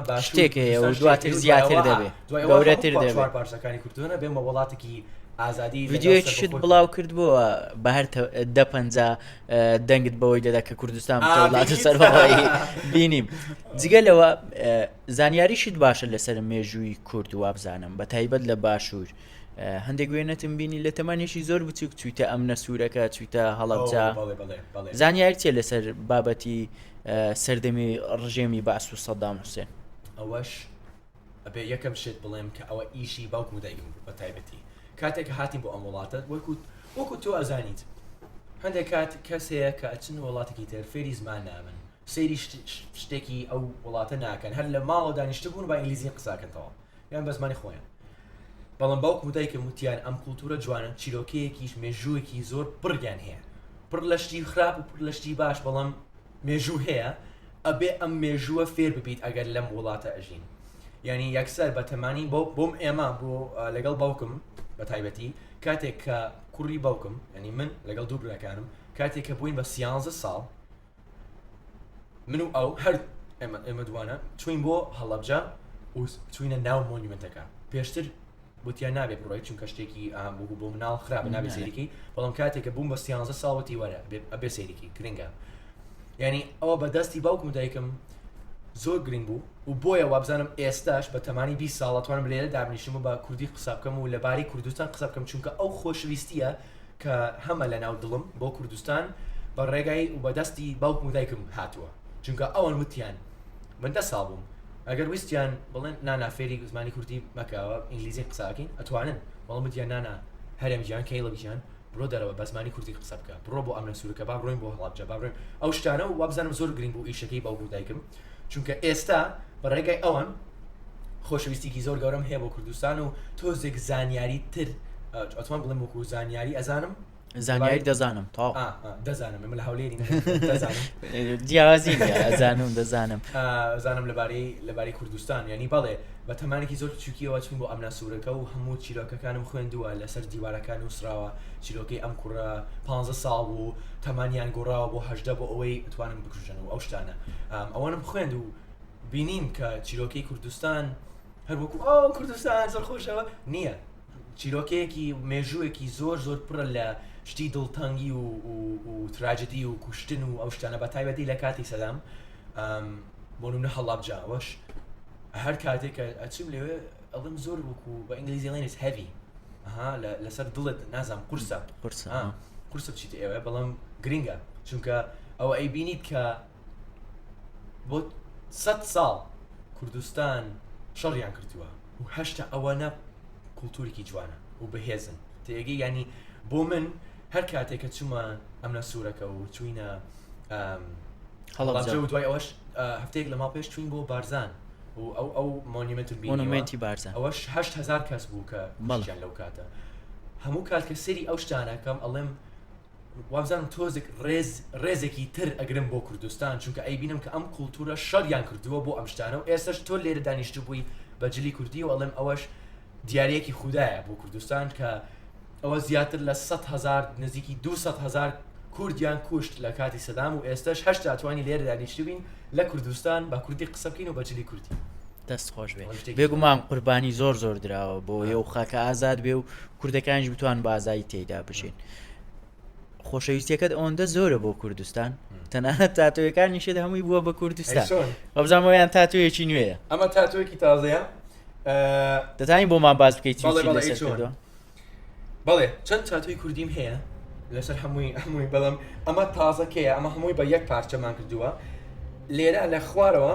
باش شتێک هەیە و دواتر زیاتر دەبێت گەورەتر دەبێت پارچەکانی کوردستانە بێمە وڵاتێکی ئازادی ڤیدیۆیەکیشت بڵاو کرد بۆ بە هەر دە پەنجا دەنگت بەوەی دەدا کە کوردستان وڵاتە سەربەخۆیی بینیم جگە لەوە زانیاریشت باشە لەسەر مێژووی کورد وابزانم بە تایبەت لە باشوور. هەندێک وێنەتم بینی لە تەمەنێکی زۆر بچووک چوویتە ئەمنە سوورەکە چوویتە هەڵەبجە زانیاری چیە لەسەر بابەتی سەردەمی ڕژێمی بەعس و سەدام حوسێن؟ ئەوەش ئەبێ یەکەم شت بڵێم کە ئەوە ئیشی باوکم و دایکم بوو بە تایبەتی کاتێک کە هاتین بۆ ئەم وڵاتە وەکو وەکو تۆ ئەزانیت هەندێک کات کەس هەیە کە ئەچن وڵاتێکی تر فێری زمان نابن سەیری شتێکی ئەو وڵاتە ناکەن هەر لە ماڵەوە دانیشتبوون بە ئینگلیزی قساکەن تەواو یان بە زمانی خۆیان بەڵام باوکم و دایکم وتیان ئەم کولتوورە جوانە چیرۆکەیەکیش مێژوویەکی زۆر پڕیان هەیە پڕ لە شتی خراپ و پڕ لە شتی باش بەڵام مێژوو هەیە ئەبێ ئەم مێژووە فێر ببیت ئەگەر لەم وڵاتە ئەژین یعنی یەکسەر بە تەمانی بۆ بۆم ئێمە بۆ لەگەڵ باوکم بە تایبەتی کاتێک کە کوڕی باوکم ینی من لەگەڵ دوو براکانم کاتێک کە بووین بە سیانزە ساڵ من و ئەو هەر ئێمە ئێمە دوانە چوین بۆ هەڵەبجە و چوینە ناو مۆنیمنتەکە پێشتر وتیان نابێ بڕۆی چونکە شتێکی بوو بۆ مناڵ خراپە نابێ سەیریکی بەڵام کاتێک کە بووم بە سیانزە ساڵ وتی وەرە ئەبێ سەیریکی گرنگە یعنی ئەوە بە دەستی باوکم و دایکم زۆر گرنگ بوو و بۆیە وابزانم ئێستاش بە تەمانی 20 ساڵ ئەتوانم لێرە دابنیشم و بە کوردی قسە بکەم و لەبارەی کوردستان قسە بکەم چونکە ئەو خۆشەویستیە کە هەمە لە ناو دڵم بۆ کوردستان بە ڕێگای و بە دەستی باوکم و دایکم هاتووە چونکە ئەوان وتیان من دە ساڵ بووم ئەگەر ویستیان بڵێن نانا فێری زمانی کوردی مەکەوە ئینگلیزی قساکەین ئەتوانن بەڵام وتیان نانا هەرێم گیان کەیڵب گیان بڕۆ دەرەوە بە زمانی کوردی قسە بکە بڕۆ بۆ ئەمنە سوورەکە با بڕۆین بۆ هەڵەبجە با بڕۆین ئەو شتانە و وابزانم زۆر گرنگ بوو ئیشەکەی باوک و دایکم چونکە ئێستا بە ڕێگای ئەوان خۆشەویستیکی زۆر گەورەم هەیە بۆ کوردستان و تۆزێک زانیاری تر ئەتوان بڵێم وەکو زانیاری ئەزانم زانیاری دەزانم تا دەزانم ئمە لە هەولێری جیاوازی ئەزانم دەزانم زانم لەبارەی لەبارەی کوردستان ینی بەڵێ بە تەمانێکی زۆر چووکیەوە چون بۆ ئەمنا سوورەکە و هەموو چیرۆکەکانم خوێندووە لەسەر دیوارەکان نووسراوە چیرۆکەی ئەم کوڕە پ ساڵ بوو تەمانیان گۆڕاوە بۆ هەژدە بۆ ئەوەی ئەتوانن بکوژن و ئەو شتانە ئەوەنم خوێند و بینیم کە چیرۆکەی کوردستان هەر وەکو ئەو کوردستان زۆر خۆشەوە نییە. چیرۆکەیەکی مێژووێکی زۆر زۆر پڕە لە شتی دڵتەنگی و و تراجدی و کوشتن و ئەو شتانە بە تایبەتی لە کاتی سەدام بۆ نمونە هەڵابجە ئەوەش هەر کاتێک کە ئەچم لەوێ ئەڵم زۆر وەکو بە ئینگلیزی ئەڵێن is heavy ئەها لەسەر دڵت نازانم قورسە قورسە قورسە بچیتە ئێوە بەڵام گرنگە چونکە ئەوە ئەیبینیت کە بۆ سە ساڵ کوردستان شەڕیان کردووە و هەشتا ئەوەنە کولتوورێکی جوانە و بەهێزن تێگەی ینی بۆ من هەر کاتێک کە چوومە ئەمنە سوورەکە و چوینە هەڵەبجە و دوای ئەوەش هەفتەیەک لە ماڵ پێش چوین بۆ بارزان و ئەو ئەو monument monument ی بارزان ئەوەش 8هزار کەس بوو کە بەڵیان لەو کاتە هەموو کات کە سەری ئەو شتانەکەم ئەڵێم وابزانم تۆزێک ڕێز ڕێزێکی تر ئەگرم بۆ کوردستان چونکە ئەیبینم کە ئەم کولتوورە شەڕیان کردووە بۆ ئەم شتانە و ئێستاش تۆ لێرە دانیشتبووی بە جلی کوردی و ئەڵێم ئەوەش دیارەکی خودایە بۆ کوردستان کە ئەوە زیاتر لە 100 هەزار نزیکی 200 هەزار کوردیان کوشت لە کاتی سەدام و ئێستاش هەشتا توانی لێرە دانیشتبین لە کوردستان بە کوردی قسە بکەین و بە جلی کوردی. دەست خۆش بێ بێگومان قوربانی زۆر زۆر دراوە بۆ یە و خاکە ئازاد بێ و کوردەکانیش بتوان بە ئازایی تێیدا بژین. خۆشەویستیەکەت ئەوەندە زۆرە بۆ کوردستان تەنانەت تاتۆیەکانیشت هەمووی بووە بە کوردستان وەبزانمەوەیان تاتۆیەکی نوێیە ئەمە تاتۆیەکی تازەیە دەتانی بۆمان باس بکەیت بەڵێ چەند تاتۆی کوردیم هەیە لەسەر هەمووی هەمووی بەڵام ئەمە تازەکەیە ئەمە هەمووی بە یەک پارچەمان کردووە لێرە لە خوارەوە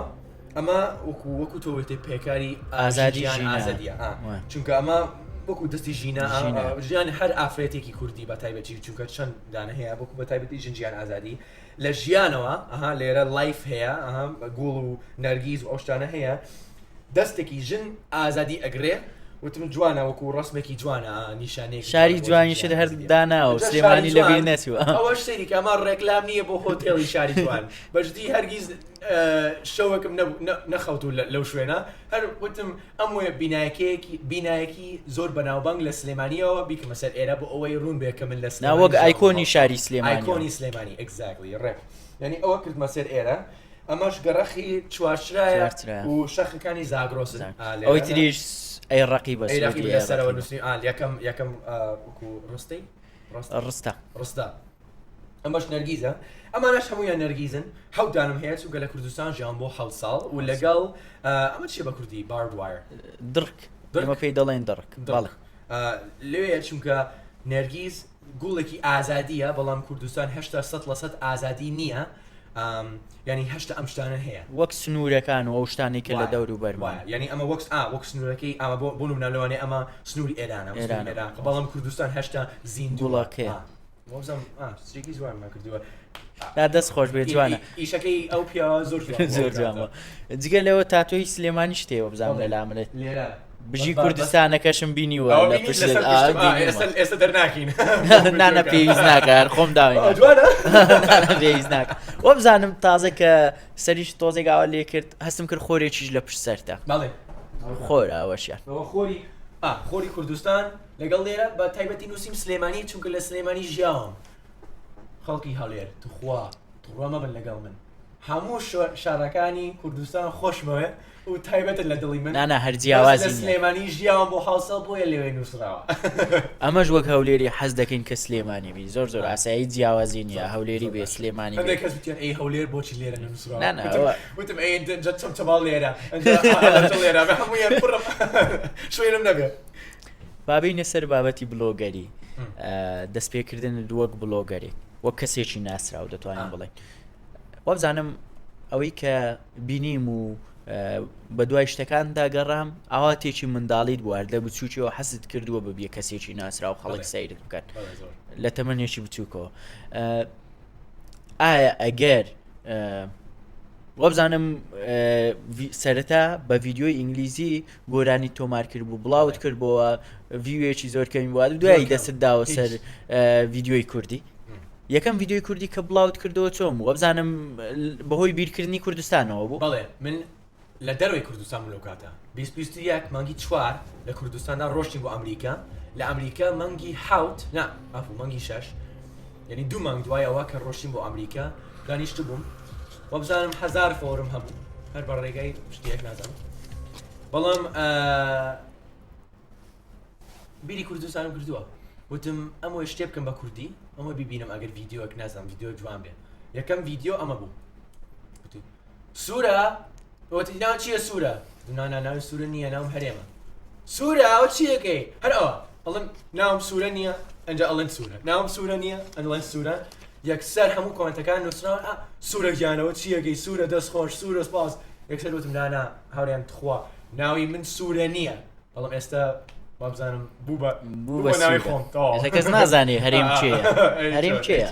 ئەمە وەکو وەکو تۆ وتێ پێکاری ئازادی ئازادیە چونکە ئەمە وەکو دەستی ژینا ژیان هەر ئافرەتێکی کوردی بە تایبەتی چونکە چەند دانە هەیە وەکو بە تایبەتی ژن ژیان ئازادی لە ژیانەوە ئەها لێرە life هەیە ئەها گوڵ و نەرگیز و ئەو شتانە هەیە دەستێکی ژن ئازادی ئەگرێ وتم جوانە وەکو ڕسمێکی جوانە نیشانەیەکی شاری جوانیشت هەر داناوە سلێمانی لەبیر نەچووە ئەوەش سەیری کە ئەمە ڕێکلام نییە بۆ هۆتێلی شاری جوان بەجدی هەرگیز شەوەکم نەخەوتو لەو شوێنە هەر وتم ئەم وێ بینایەکەیەکی بینایەکی زۆر بەناوبانگ لە سلێمانیەوە بیکەمە سەر ئێرە بۆ ئەوەی ڕوون بێ کە من لە سلێمانی وەک ئایکۆنی شاری سلێمانی ئایکۆنی سلێمانی exactly ڕێک یعنی ئەوە کردمە سەر ئێرە ئەمەش گەڕەخی چوارچرایە و شەخەکانی زاگرۆسن ئەوەی تریش ئەی ڕقی بەس لەسەرەوە نووسین ئال یەکەم یەکەم وەکو ڕستەی ڕستە ڕستە ئەمەش نەرگیزە ئەمانەش هەموویان نەرگیزن حەوت دانم هەیە چونکە لە کوردستان ژیان بۆ حەوت ساڵ و لەگەڵ ئەمە چیە بە کوردی barbed wire دڕک ئێمە پێی دەڵێن دڕک بەڵێ لەوێ چونکە نەرگیز گوڵێکی ئازادیە بەڵام کوردستان هێشتا 100% ئازادی نییە ینی هەشتا ئەم شتانە هەیە وەک سنوورەکان و ئەو شتانەی کە لە دەور و بەرمان ینی ئەمە وەک وەک سنوورەکەی ئەمە بۆ بۆ نمونە لەوانێ ئەمە سنووری ئێرانە ئێران عێراق بەڵام کوردستان هێشتا زیندوڵەکەیە تا دەست خۆش بێ جوانە ئیشەکەی ئەو پیاوە زۆر زۆر جوانە جگە لەوە تاتۆی سلێمانی شتێوە بزانام لە لامرێت لێرە بژی کوردستانەکەشم بینیوە ئێستا دەرناکەین نانە پێویست ناکە هەر خۆم داوین پێویست ناکە وەبزانم تازە کە سەریش تۆزێک ئاوا لێ کرد هەستم کرد خۆرێکیش لە پشت سەرتە خۆر ئاوەشیان خۆری خۆری کوردستان لەگەڵ لێرە بە تایبەتی نووسیم سلێمانی چونکە لە سلێمانی ژیاوم خەڵکی هەڵێر توخوا توڕە مەبن لەگەڵ من هەموو شارەکانی کوردستان خۆشمەوێ و تایبەتن لە دڵی من نانا هەر جیاوازی سلێمانی ژیاوم بۆ حوسە بۆیە لەوێ نووسراوە ئەمەش وەک هەولێری حەز دەکەین کە سلێمانی بی زۆر زۆر ئاسایی جیاوازی نییە هەولێری بێ سلێمانی هەندێک کەس وتیان ئەی هەولێر بۆچی لێرە نەنووسراوە نا، نا، وتم ئەی چەمچەماڵ لێرە لێرە هەموویان پڕم شوێنم نەبێ با بێینە سەر بابەتی بلۆگەری دەستپێکردنت وەک بلۆگەرێک وەک کەسێکی ناسراو دەتوانین بڵێن وابزانم ئەوەی کە بینیم و بە دوای شتەکاندا گەڕام ئاواتێکی منداڵیت بوو هەر لە بچووکیەوە حەزت کردووە ببیە کەسێکی ناسراو خەڵک سەیرت بکەن لە تەمەنێکی بچووکەوە ئایا ئەگەر وابزانم سەرەتا بە ڤیددیۆی ئینگلیزی گۆرانی تۆمار کرد بوو بڵاوت کرد بۆوە ڤیوێکی زۆر کەمی بووە دوایی دەست داوە سەر ڤیددیۆی کوردی یەکەم ڤیددیۆی کوردی کە بڵاوت کردەوە چۆن بوو وابزانم بەهۆی بیرکردنی کوردستانەوە بوو بەڵێ من لە دەرەوەی کوردستان بوو لەو کاتە 2021 مانگی چوار لە کوردستاندا ڕۆشتین بۆ ئەمریکا لە ئەمریکا مانگی حوت نا ئەفو مانگی شەش یعنی دوو مانگ دوای ئەوە کە ڕۆشتین بۆ ئەمریکا دانیشت بووم وابزانم هەزار follower م هەبوو هەر بە ڕێگای شتێک نازانم بەڵام بیری کوردستانم کردووە وتم ئەمەوێ شتێ بکەم بە کوردی ئەمە بیبینم ئەگەر ڤیدیۆک نازانم ڤیدیۆ جوان بێ یەکەم ڤیدیۆ ئەمە بوو سوورە وتی ناو چییە سوورە نانا ناوی سوورە نییە ناوم هەرێمە سوورە ئەوە چیەکەی هەر ئەوە ئەڵم ناوم سوورە نییە ئەنجا ئەڵێن سوورە ناوم سوورە نییە ئەڵێن سوورە یەکسەر هەموو کۆمنتەکان نووسراون ئا سوورە گیانەوە چیەکەی سوورە دەست خۆش سوورە سپاس یەکسەر وتم نانا هاوریان تخوا ناوی من سوورە نییە بەڵام ئێستا وابزانم بوو بە بوو بە ناوی خۆم تەواو کەس نازانێ هەرێم کێیە هەرێم کێیە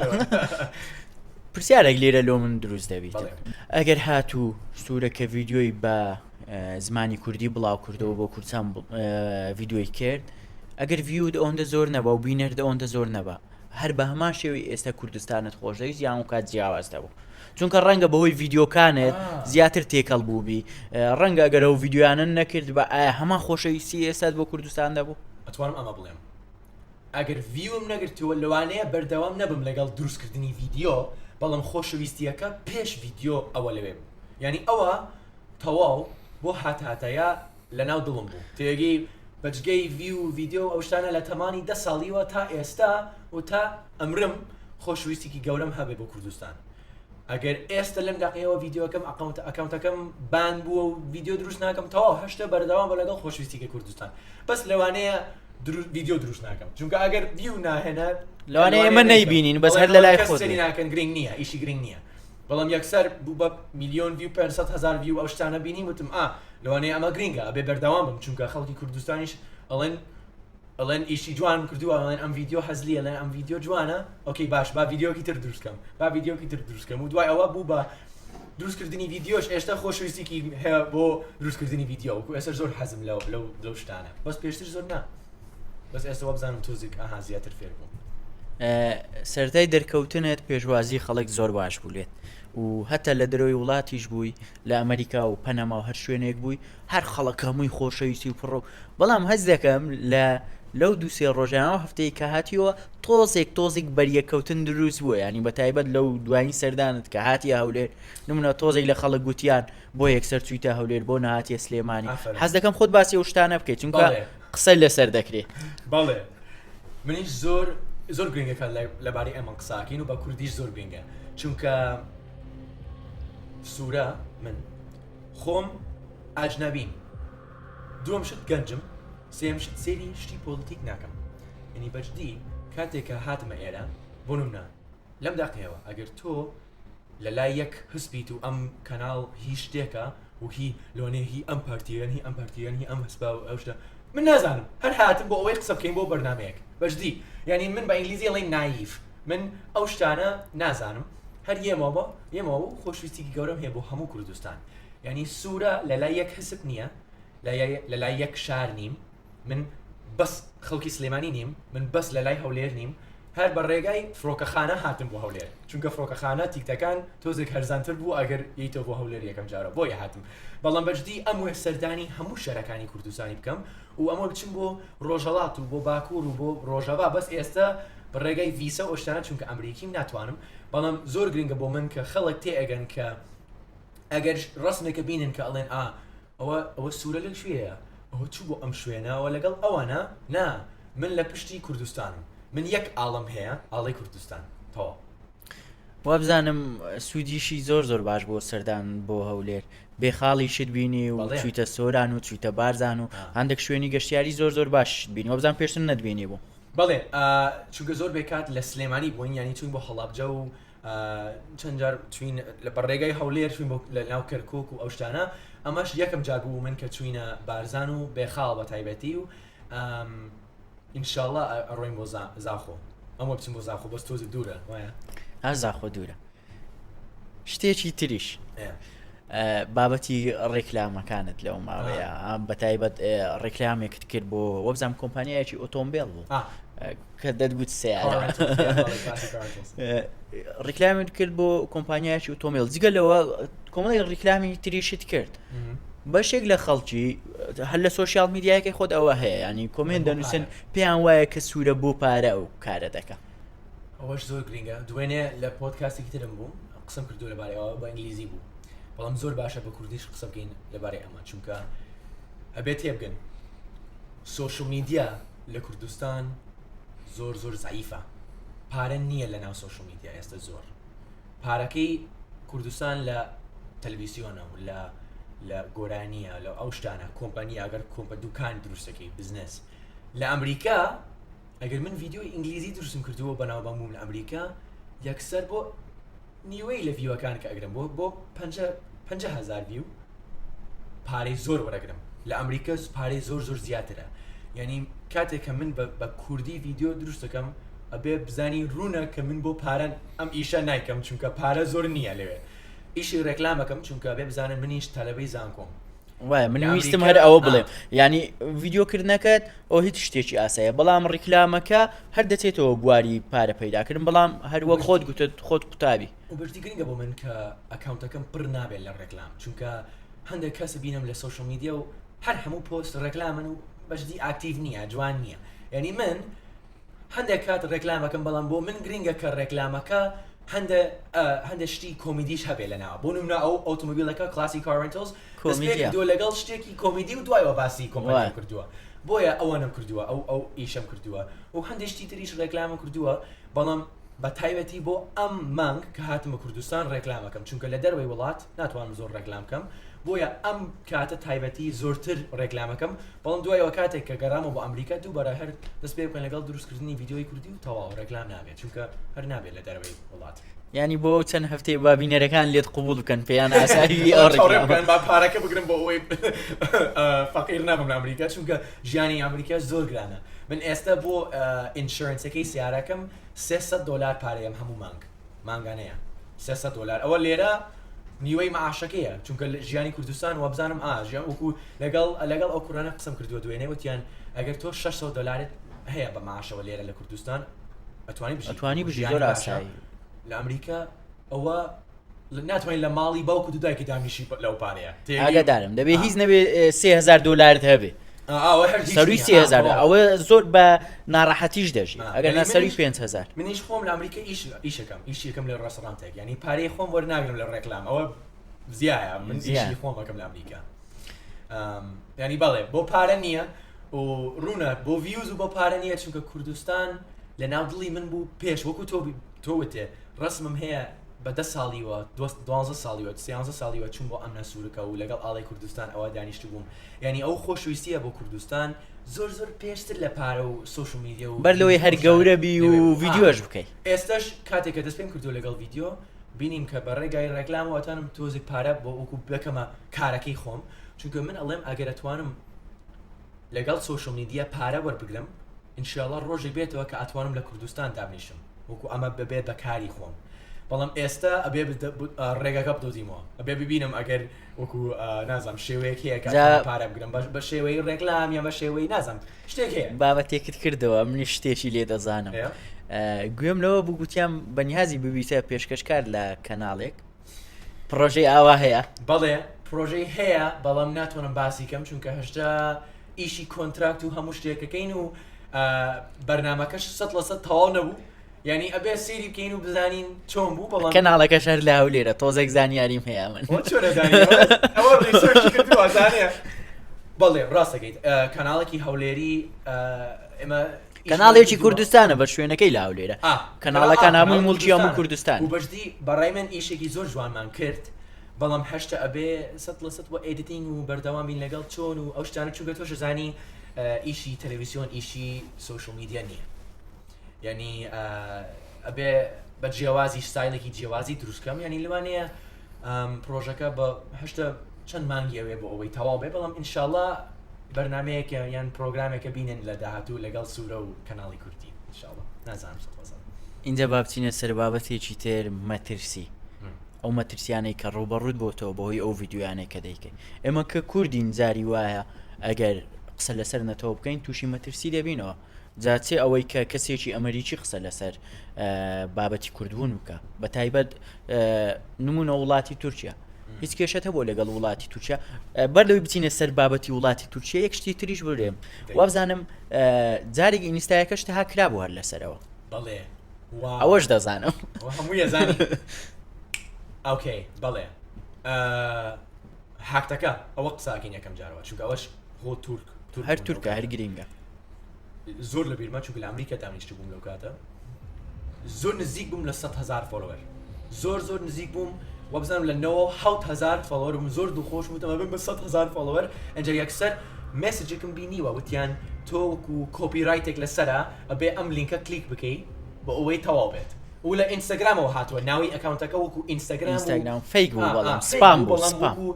پرسیارێک لێرە لۆ من دروست دەبیت ئەگەر هاتوو سوورە کە ڤیددیۆی بە زمانی کوردی بڵاو کردەوە بۆ کوردستان ڤیددیۆی کرد ئەگەر view ت ئەوەندە زۆر نەبە و بینەرت ئەوەندە زۆر نەبە هەر بە هەمان شێوەی ئێستا کوردستانت خۆشدەویست یان کات جیاواز دەبوو چونکە ڕەنگە بەهۆی ڤیددیوکانت زیاتر تێکەڵ بووبی ڕەنگە ئەگەر ئەو ڤیددیوانە نەکرد بە ئایا هەمان خۆشەویستی ئێستات بۆ کوردستان دەبوو؟ ئەتوانم ئەمە بڵێم ئەگەر view م نەگرتووە لەوانەیە بەردەوام نەبم لەگەڵ دروستکردنی ڤیدیۆ بەڵام خۆشەویستیەکە پێش ڤیدیۆ ئەوە لەوێ بوو یعنی ئەوە تەواو بۆ هاتاتەیە لەناو دڵم بوو تێگەی بەجگەی view و ڤیدیۆ و ئەو شتانە لە تەمانی دە ساڵیوە تا ئێستا و تا ئەمرم خۆشویستێکی گەورەم هەبێ بۆ کوردستان ئەگەر ئێستا لەم دقیەوە ڤیدیۆکەم account ئەکاونتەکەم ban بووە و ڤیدیۆ دروست ناکەم تەواو هەشتە بەردەوام بە لەگەڵ خۆشویستیکە کوردستان بەس لەوانەیە ڤیدیۆ دروست ناکەم چونکە ئەگەر view ناهێنە لەوانەیە ئێمە نەیبینین بەس هەر لەلای خۆت ناکەن گرنگ نییە ئیشی گرنگ نییە بەڵام یەکسەر بوو بە میلیۆن view 500 هزار view ئەو شتانە بینی وتم ئا لەوانەیە ئەمە گرینگە ئەبێ بەردەوام بم چونکە خەڵکی کوردستانیش ئەڵێن ئەڵێن ئیشی جوانم کردووە ئەڵێن ئەم ڤیدیۆ هەزلیە ئەڵێن ئەم ڤیدیۆ جوانە okay باش با ڤیدیۆکی تر دروست کەم با ڤیدیۆکی تر دروست کەم و دوای ئەوە بوو بە دروستکردنی ڤیدیۆش ئێستا خۆشەویستێکی هەیە بۆ دروستکردنی ڤیدیۆ وەکو ئێستا زۆر حەزم لەو لەو لەو شتانە بەس پێشتر زۆر نا بەس ئێستا وابزانم تۆزێک ئەها زیاتر فێر بووم. سەرەتای دەرکەوتنت پێشوازی خەڵک زۆر باش بوو لێت و هەتا لە دەرەوەی وڵاتیش بووی لە ئەمریکا و پەنەما و هەر شوێنێک بووی هەر خەڵک هەمووی خۆشەویستی و پڕ و بەڵام هەست دەکەم لە لەو دووسێ ڕۆژانەوە هەفتەی کە هاتیەوە تۆزێک تۆزێک بەریەکەوتن دروست بووە ینی بە تایبەت لەو دوایین سەردانت کە هاتیە هەولێر نمونە تۆزێک لە خەڵک گوتیان بۆ یەکسەر چوویتە هەولێر بۆ نهاتیە سلێمانی حەز دەکەم خۆت باسی ئەو شتانە بکەیت چونکە قسە لەسەر دەکرێت بەڵێ منیش زۆر زۆر گرنگەکە لەبارەی ئەمە قساکەین و بە کوردیش زۆر گرنگە چونکە سوورە من خۆم ئاجنبیم دووەم شت گەنجم سێم شت سێری شتی پۆلیتیک ناکەم ینی بەجدی کاتێک کە هاتمە ئێرە بۆ نمونە لەم داقەیەوە ئەگەر تۆ لە لای یەک هسپیت و ئەم کەناڵ هی شتێکە و هی لۆنێ هی ئەم پارتیەن هی ئەم پارتیەن هی ئەم هسپا و ئەو شتە من نازانم هەر هاتم بۆ ئەوەی قسە بکەین بۆ بەرنمەیەک بەجدی یعنی من بە ئینگلیزی ئەڵێن naive من ئەو شتانە نازانم هەر یێمەوە بۆ یێمەوە و خۆشویستێکی گەورەم هەیە بۆ هەموو کوردستان یعنی سوورە لە لای یەک حسب نییە لە لای یەک شار نیم من بەس خەڵکی سلێمانی نیم من بەس لە لای هەولێر نیم هەر بە ڕێگای فڕۆکەخانە هاتم بۆ هەولێر چونکە فڕۆکەخانە تیکتەکان تۆزێک هەرزانتر بوو ئەگەر یەیتەوە بۆ هەولێر یەکەم جارە بۆیە هاتم بەڵام بەجدی ئەموێ سەردانی هەموو شارەکانی کوردستانی بکەم و ئەمە بچم بۆ ڕۆژهەڵات و بۆ باکوور و بۆ ڕۆژاوا بەس ئێستا بە ڕێگای ڤیسە و شتانە چونکە ئەمریکیم ناتوانم بەڵام زۆر گرنگە بۆ من کە خەڵک تێ ئەگەن کە ئەگەر ڕسمێکە بینن کە ئەڵێن ئا ئەوە ئەوە سوورە لە کوێیە ئەوە چوو بۆ ئەم شوێنە ئەوە لەگەڵ ئەوانە نا من لە پشتی کوردستانم من یەک ئاڵم هەیە ئاڵی کوردستان تەواو. وابزانم سوودیشی زۆر زۆر باش بۆ سەردان بۆ هەولێر بێخاڵیشت بینی و چویتە سۆران و چویتە بارزان و هەندێک شوێنی گەشتیاری زۆر زۆر باشت بینی وابزان پێشتر نەتبینی بوو. بەڵێ چونکە زۆر بێکات لە سلێمانی بووین ینی چوین بۆ هەڵابجە و چەند جار چوین لە بە ڕێگای هەولێر چوین بۆ لە ناو کەرکک و ئەو شتانە ئەمەش یەکەم جار بوو من کە چوینە بارزان و بێخاڵ بە تایبەتی و ئینشاءاللە ئەڕۆین بۆ زاخۆ ئەمە بچم بۆ زاخۆ بەس تۆزێک دوورە وایە ها زاخۆ دوورە شتێکی تریش بابەتی ڕێکلامەکانت لەو ماوەیە بە تایبەت ڕێکلامێکت کرد بۆ وەبزانام کۆمپانیایەکی ئۆتۆمبیل بوو کە دەتگوت سیارە ڕیکلامت کرد بۆ کۆمپانیایەکی ئۆتۆمبیل جگە لەوە کۆمەڵی ڕیکلامی تریشت کرد بەشێک لە خەڵکی هەر لە سۆشیال میدیایەکەی خۆت ئەوە هەیە ینی comment دەنووسن پێیان وایە کە سوورە بۆ پارە ئەو کارە دەکە ئەوەش زۆر گرنگە دوێنێ لە پۆدکاستێکی ترم بووم قسەم کردو لەبارەیەوە بە ئینگلیزی بوو بەڵام زۆر باشە بە کوردیش قسە بکەین لەبارەی ئەمە چونکە ئەبێت تێبگەن social media. لە کوردستان زۆر زۆر زعیفە پارە نییە لە ناو social media ئێستا زۆر پارەکەی کوردستان لە تەلویزیۆنە و لە لە گۆرانیە لە ئەو شتانە کۆمپانی ئەگەر کۆمپە دوکان دروستەکەی بزنس لە ئەمریکا ئەگەر من ڤیدیۆی ئینگلیزی دروستم کردووە بەناوبانگ بووم لە ئەمریکا یەکسەر بۆ نیوەی لە view ەکان کە ئەگرم بۆ بۆ 50000 view پارەی زۆر وەرەگرم لە ئەمریکا پارەی زۆر زۆر زیاترە یعنی کاتێک کە من بە کوردی ڤیدیۆ دروست دەکەم ئەبێ بزانی ڕوونە کە من بۆ پارە ئەم ئیشە نایکەم چونکە پارە زۆر نییە لەوێ ئیشی ڕێکلامەکەم چونکە بێ بزانن منیش تەلەبەی زانکۆم وایە من ویستم هەر ئەوە بڵێم ینی ڤیددیوکردنەکەت ئەو هیچ شتێکی ئاسایە بەڵام ڕیکلامەکە هەر دەچێتەوە بواری پارە پەیداکردن بەڵام هەر وەک خۆت گوتت خۆت قوتابی بەشتی گرنگە بۆ من کە account ەکەم پڕ نابێت لە ڕێکلام چونکە هەندێک کەس بینم لە social media و هەر هەموو پۆست ڕێکلامن و بەشدی active نییە جوان نییە یعنی من هەندێک کات ڕێکلامەکەم بەڵام بۆ من گرنگە کە ڕێکلامەکە هەندە هەندە شتی کۆمیدیش هەبێ لە ناوە بۆ نمونە ئەو ئۆتۆمبیلەکە Classy Car Rentals کۆمیدیە لەگەڵ شتێکی کۆمیدی و دوایەوە باسی کۆمپانیا کردووە بۆیە ئەوەنم کردووە ئەو ئەو ئیشەم کردووە و هەندێک شتی تریش ڕێکلامە کردووە بەڵام بە تایبەتی بۆ ئەم مانگ کە هاتمە کوردستان ڕێکلامەکەم چونکە لە دەرەوەی وڵات ناتوانم زۆر ڕێکلام کەم بۆیە ئەم کاتە تایبەتی زۆرتر ڕێکلامەکەم بەڵام دوایەوە کاتێک کە گەڕامەوە بۆ ئەمریکا دووبارە هەر دەست پێ بکەن لەگەڵ دروستکردنی ڤیدیۆی کوردی و تەواو ڕێکلام نابێت چونکە هەر نابێت لە دەرەوەی وڵات. یانی بۆ ئەو چەند هەفتەیە با بینەرەکان لێت قبوڵ بکەن پێیان ئاسایی ئەو چاوەڕێ بکەن با پارەکە بگرم بۆ ئەوەی فەقیر نابم لە ئەمریکا چونکە ژیانی ئەمریکا زۆر گرانە من ئێستا بۆ insurance ەکەی سیارەکەم 300 دلار پارەیەم هەموو مانگ مانگانەیە 300 دلار ئەوە لێرە نیوەی معاشەکەیە چونکە ژیانی کوردستان وابزانم ئا ژیان وەکو لەگەڵ لەگەڵ ئەو کوڕانە قسەم کردووە دوێنێ وتیان ئەگەر تۆ 600 دلارت هەیە بە معاشەوە لێرە لە کوردستان ئەتوانی بژی ئەتوانی بژی زۆر ئاسایی لە ئەمریکا ئەوە ناتوانین لە ماڵی باوک و دایکی دانیشی لەو پارەیە ئاگادارم دەبێ هیچ نەبێ 3000 دلارت هەبێ سەروی 3000 ئەوە زۆر بە ناڕەحەتیش دەژی ئەگەر نا سەروی 5000 منیش خۆم لە ئەمریکا ئیش ئیشەکەم ئیشیەکەم لە ڕێستۆرانتێک ینی پارەی خۆم وەرناگرم لە ڕێکلام ئەوە زیایە من ئیشی خۆمەکەم لە ئەمریکا ینی بەڵێ بۆ پارە نییە و ڕوونە بۆ views و بۆ پارە نییە چونکە کوردستان لە ناو دڵی من بوو پێش وەکو تۆ تۆ وتێ ڕسمم هەیە بە دە ساڵیوە دوانزە ساڵیوە سیانزە ساڵیوە چوون بۆ ئەمنە سوورکە و لەگەڵ ئاڵای کوردستان ئەوە دانیشت بووم یعنی ئەو خۆشویستیە بۆ کوردستان زۆر زۆر پێشتر لە پارە و social media و بەر لەوەی هەر گەورە بی و ڤیدیۆش بکەی ئێستش کاتێک کە دەست پێم کردو لەگەڵ ڤیدیۆ بینیم کە بە ڕێگای ڕێکلامەوە ئەتوانم تۆزێک پارە بۆ وەکو بکەمە کارەکەی خۆم چونکە من ئەڵێم ئەگەر ئەتوانم لەگەڵ social media پارە وەربگرم ئینشاڵا ڕۆژێک بێتەوە کە ئەتوانم لە کوردستان دابنیشم وەکو ئەمە ببێت بە کاری خۆم بەڵام ئێستا ئەبێ ڕێگەکە بدۆزیمەوە ئەبێ ببینم ئەگەر وەکو نازانم شێوەیەک هەیە کە پارە بگرم بەش بە شێوەی ڕێکلام یا بە شێوەی نازانم شتێک هەیە بابەتێکت کردەوە منی شتێکی لێ دەزانم گوێم لەوە بوو گوتیان بەنیازی ببیتە پێشکەشکار لە کەناڵێک پڕۆژەی ئاوا هەیە؟ بەڵێ پرۆژەی هەیە بەڵام ناتوانم باسی کەم چونکە هەشتا ئیشی contract و هەموو شتێکەکەین و بەرنمەکەش 100% تەواو نەبوو یعنی ئەبێ سێری بکەین و بزانین چۆن بوو بەڵام کەناڵەکەش هەر لە هەولێرە تۆزێک زانیاریم هەیە من بەڵێ ڕاستەکەیت کەناڵێکی هەولێری ئێمە کەناڵێکی کوردستانە بە شوێنەکەی لە هەولێرە کەناڵەکان هەمووی موڵکی هەموو کوردستان و بەجدی بەڕای من ئیشێکی زۆر جوانمان کرد بەڵام هەشتا ئەبێ 100% بۆ editing و بەردەوام بین لەگەڵ چۆن و ئەو شتانە چونکە تۆش زانی ئیشی تەلەڤیزیۆن ئیشی social media نییە یعنی ئەبێ بە جیاوازی ستایلێکی جیاوازی دروستکەم یعنی لەوانەیە پرۆژەکە بە هەشتا چەند مانگی ئەوێ بۆ ئەوەی تەواو بێ بەڵام ئینشاءاللە بەرنمەیەکە یان پرۆگرامێکە بینن لە داهاتوو لەگەڵ سوورە و کەناڵی کوردی ئینشاءاللە نازانم سەد لە سەد. ئینجا با بچینە سەر بابەتێکی تر مەترسی ئەو مەترسیانەی کە ڕووبەڕووت بۆتەوە بەهۆی ئەو ڤیدیۆیانەی کە دەیکەی ئێمە کە کوردین جاری وایە ئەگەر قسە لەسەر نەتەوە بکەین تووشی مەترسی دەبینەوە جا چێ ئەوەی کە کەسێکی ئەمریکی قسە لەسەر بابەتی کوردبوون بکە بە تایبەت نمونە وڵاتی تورکیا هیچ کێشت هەبوو لەگەڵ وڵاتی تورکیا بەر لەوەی بچینە سەر بابەتی وڵاتی تورکیا یەک شتی تریش بڵێم وابزانم جارێک ئینستایەکەش تەها کرابوو هەر لەسەرەوە بەڵێ ئەوەش دەزانم هەموو یەزانی okay بەڵێ هاکتەکە ئەوە قساکەین یەکەم جارەوە چونکە ئەوەش هۆ تورک هەر تورکە هەر گرینگە. زۆر لە بیرمە چونکە لە ئەمریکا دانیشت بووم لەو کاتە زۆر نزیک بووم لە 100 هزار follower، زۆر زۆر نزیک بووم وابزانم لە 97 هزار follower بووم. زۆر دڵخۆش بووم بم بە 100 هزار follower. ئەنجا یەکسەر message ێکم بینیوە وتیان تۆ وەکو copyright ێک لەسرە ئەبێ ئەم لینکە کلیک بکەی بۆ ئەوەی تەواو بێت و لە ئینستاگرامەوە هاتووە ناوی account ەکە وەکو ئینستاگرام ئینستاگرام fake بوو بەڵام سپام بوو سپام. وەکو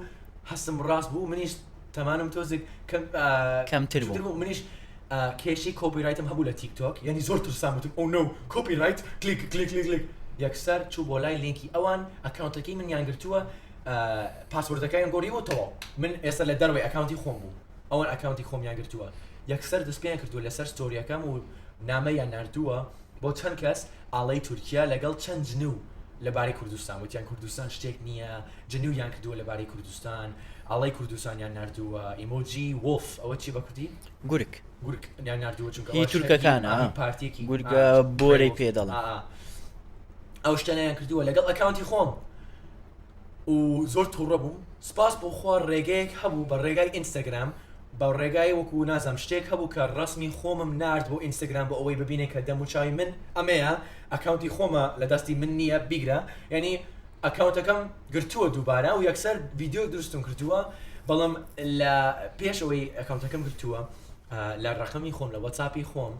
هەستم ڕاست بوو منیش تەمانم تۆزێک کەم کەمتر بوو. منیش کێشەی copyright م هەبوو لە تیک تۆک، یعنی زۆر ترسام وتم oh no copyright، کلیک کلیک کلیک کلیک، یەکسەر چوو بۆ لای لینکی ئەوان account ەکەی منیان گرتووە، password ەکەیان گۆڕیوە تەواو. من ئێستا لە دەرەوەی account ی خۆم بوو، ئەوان account ی خۆمیان گرتووە، یەکسەر دەستپیان کردووە لەسەر story ەکەم و نامەیان ناردووە بۆ چەند کەس ئاڵای تورکیا لەگەڵ چەند جنوو لەبارەی کوردستان، وتیان کوردستان شتێک نییە، جنوویان کردووە لەبارەی کوردستان، ئاڵای کوردستانیان ناردووە، emoji wolf، ئەوە چی بە کوردی؟ گورگ. گورگ یان ناردووە چونکە هی تورکەکانە، پارتێکی گورگە بۆرەی پێ دەڵێن. ئەو شتانەیان کردووە لەگەڵ account ی خۆم و زۆر تووڕە بووم. سپاس بۆ خوا ڕێگەیەک هەبوو بە ڕێگای ئینستاگرام، بە ڕێگای وەکو نازانم شتێک هەبوو کە ڕسمی خۆمم نارد بۆ ئینستاگرام بۆ ئەوەی ببینێ کە دەموچاوی من ئەمەیە، account ی خۆمە لە دەستی من نییە بیگرە. یعنی account ەکەم گرتووە دووبارە و یەکسەر ڤیدیۆ دروستم کردووە. بەڵام لە پێش ئەوەی account ەکەم گرتووە لە ڕقمی خۆم لە وەتساپی خۆم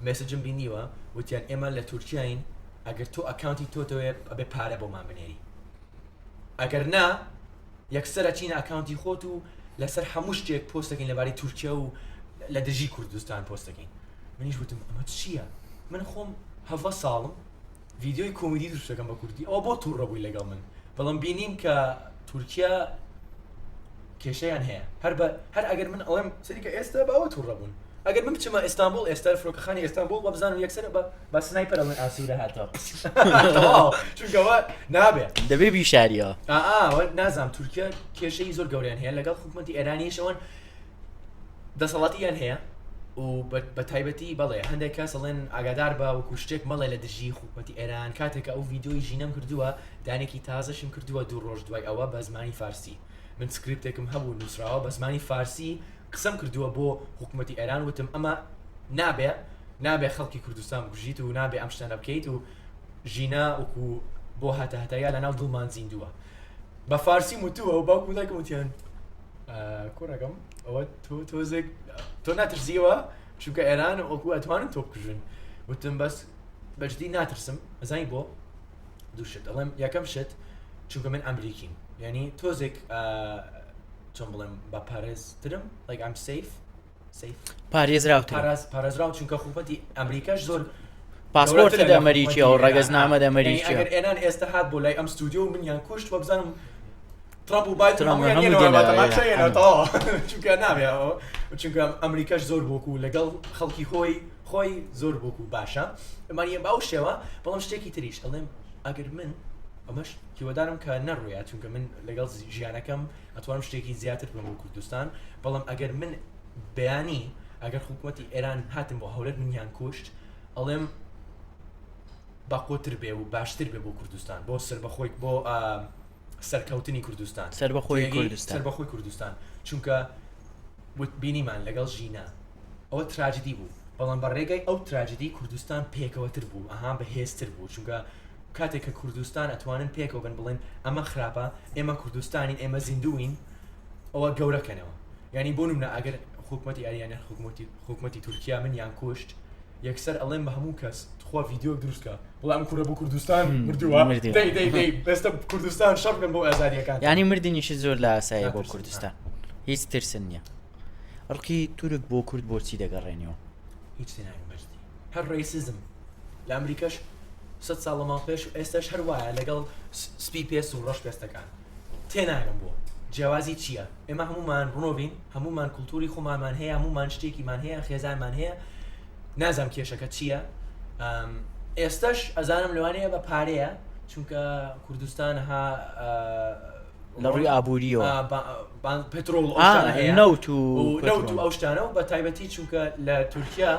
message م بینیوە وتیان ئێمە لە تورکیاین، ئەگەر تۆ account ی تۆتەوێ ئەبێ پارە بۆمان بنێری، ئەگەر نا یەکسەر ئەچینە account ی خۆت و لەسەر هەموو شتێک پۆست دەکەین لەبارەی تورکیا و لە دژی کوردستان پۆست دەکەین. منیش وتم ئەمە چییە؟ من خۆم 17 ساڵم ڤیدیۆی کۆمیدی دروست دەکەم بە کوردی، ئەوە بۆ تووڕە بووی لەگەڵ من؟ بەڵام بینیم کە تورکیا کێشەیان هەیە هەر بە هەر ئەگەر من ئەڵێم سەریکە ئێستا باوە تووڕە بوون. ئەگەر من بچمە ئیستانبوڵ ئێستا فرۆکەخانی ئیستانبوڵ وە بزانم یەکسەر بە sniper ئەڵێن ئاسوورە هاتەوە، چونکەوە نابێ دەبێ بیشاریەوە. ئا نازانم تورکیا کێشەی زۆر گەوریان هەیە لەگەڵ حکوومەتی ئێرانیش، ئەوەن دەسەڵاتیان هەیە و بە تایبەتی بەڵێ هەندێک کەس ئەڵێن ئاگادار بە وەکو شتێک مەڵێ لە دژی حکوومەتی ئێران. کاتێک کە ئەو ڤیدیۆی ژینەم کردووە دانێکی تازەشم کردووە 2 ڕۆژ دوای ئەوە بە زمانی فارسی، من سکریپتێکم هەبوو نووسراوە بە زمانی فارسی قسەم کردووە بۆ حکوومەتی ئێران، وتم ئەمە نابێ، نابێ خەڵکی کوردستان بکوژیت و نابێ ئەم شتانە بکەیت و ژینا وەکو بۆ هەتا هەتایا لەناو دڵمان زیندووە. بە فارسی وتووە و باوکم و دایکم وتیان کوڕەکەم ئەوە تۆ تۆزێک تۆ ناترسیەوە چونکە ئێران وەکو ئەتوانن تۆ بکوژن؟ وتم بەس بەجدی ناترسم. ئەزانی بۆ؟ دوو شت ئەڵێم. یەکەم شت چونکە من ئەمریکیم، یعنی تۆزێک چۆن بڵێم بە پارێزترم، like I'm safe safe. پارێزراوتر. پارێزراو چونکە حکوومەتی ئەمریکاش زۆر پاسپۆرتت ئەمریکیە و ڕەگەزنامەت ئەمریکیە. ئەگەر ئێران ئێستا هات بۆ لای ئەم ستودیۆ و منیان کوشت وە بزانم ترامپ و بایدن ترامپ هەموویان هەموو یەنەوە دێنەوە، تەماشا یە، یەنەوە، تەواو. چونکە نابێ ئەوە، چونکە ئەمریکاش زۆر بۆکو لەگەڵ خەڵکی خۆی خۆی زۆر بۆکو باشە ئەمانە بەو شێوە. بەڵام شتێکی تریش ئەڵێم ئەگەر من ئەمەش هیوادارم کە نەڕوویە چونکە من لەگەڵ ژیانەکەم ئەتوانم شتێکی زیاتر بکەم بۆ کوردستان، بەڵام ئەگەر من بەیانی ئەگەر حکوومەتی ئێران هاتن بۆ هەولێر منیان کوشت ئەڵێم بەقوتر بێ و باشتر بێ بۆ کوردستان، بۆ سەربەخۆی، بۆ سەرکەوتنی کوردستان، سەربەخۆی کوردستان. سەربەخۆی کوردستان. چونکە بینیمان لەگەڵ ژینا ئەوە تراجدی بوو، بەڵام بە ڕێگای ئەو تراجدی کوردستان پێکەوەتر بوو، ئەها بەهێزتر بوو. چونکە کاتێک کە کوردستان ئەتوانن پێکەوە بن بڵێن ئەمە خراپە، ئێمە کوردستانین، ئێمە زیندوین، ئەوە گەورەکەنەوە. یعنی بۆ نمونە ئەگەر حکوومەتی ئەریان حکوومەتی تورکیا منیان کوشت یەکسەر ئەڵێم بە هەموو کەس تخوا ڤیدیۆ دروستکە بڵێ ئەم کوڕە بۆ کوردستان مردووە، دەی دەی دەی ئێستا کوردستان شەڕ بکەن بۆ ئازادیەکان. یعنی مردنیشت زۆر لە ئاساییە بۆ کوردستان، هیچ ترسن نییە. ڕقی تورک بۆ کورد بۆچی دەگەڕێنەوە؟ هیچ تێناگەم بەجدی. هەر racism لە ئەمریکاش 100 ساڵ لەماو پێش و ئێستاش هەر وایە لەگەڵ سپی پێست و ڕەش پێستەکان. تێناگەم بۆ جیاوازی چییە؟ ئێمە هەمومان ڕۆڤین، هەمومان کولتوری خۆمانمان هەیە، هەمومان شتێکیمان هەیە، خێزانمان هەیە. نازانم کێشەکە چییە. ئێستش ئەزانم لەوانەیە بە پارەیە چونکە کوردستان ها لە ڕووی ئابووریەوە پترۆل نەوت و نەوت و ئەو شتانە و بە تایبەتی چونکە لە تورکیا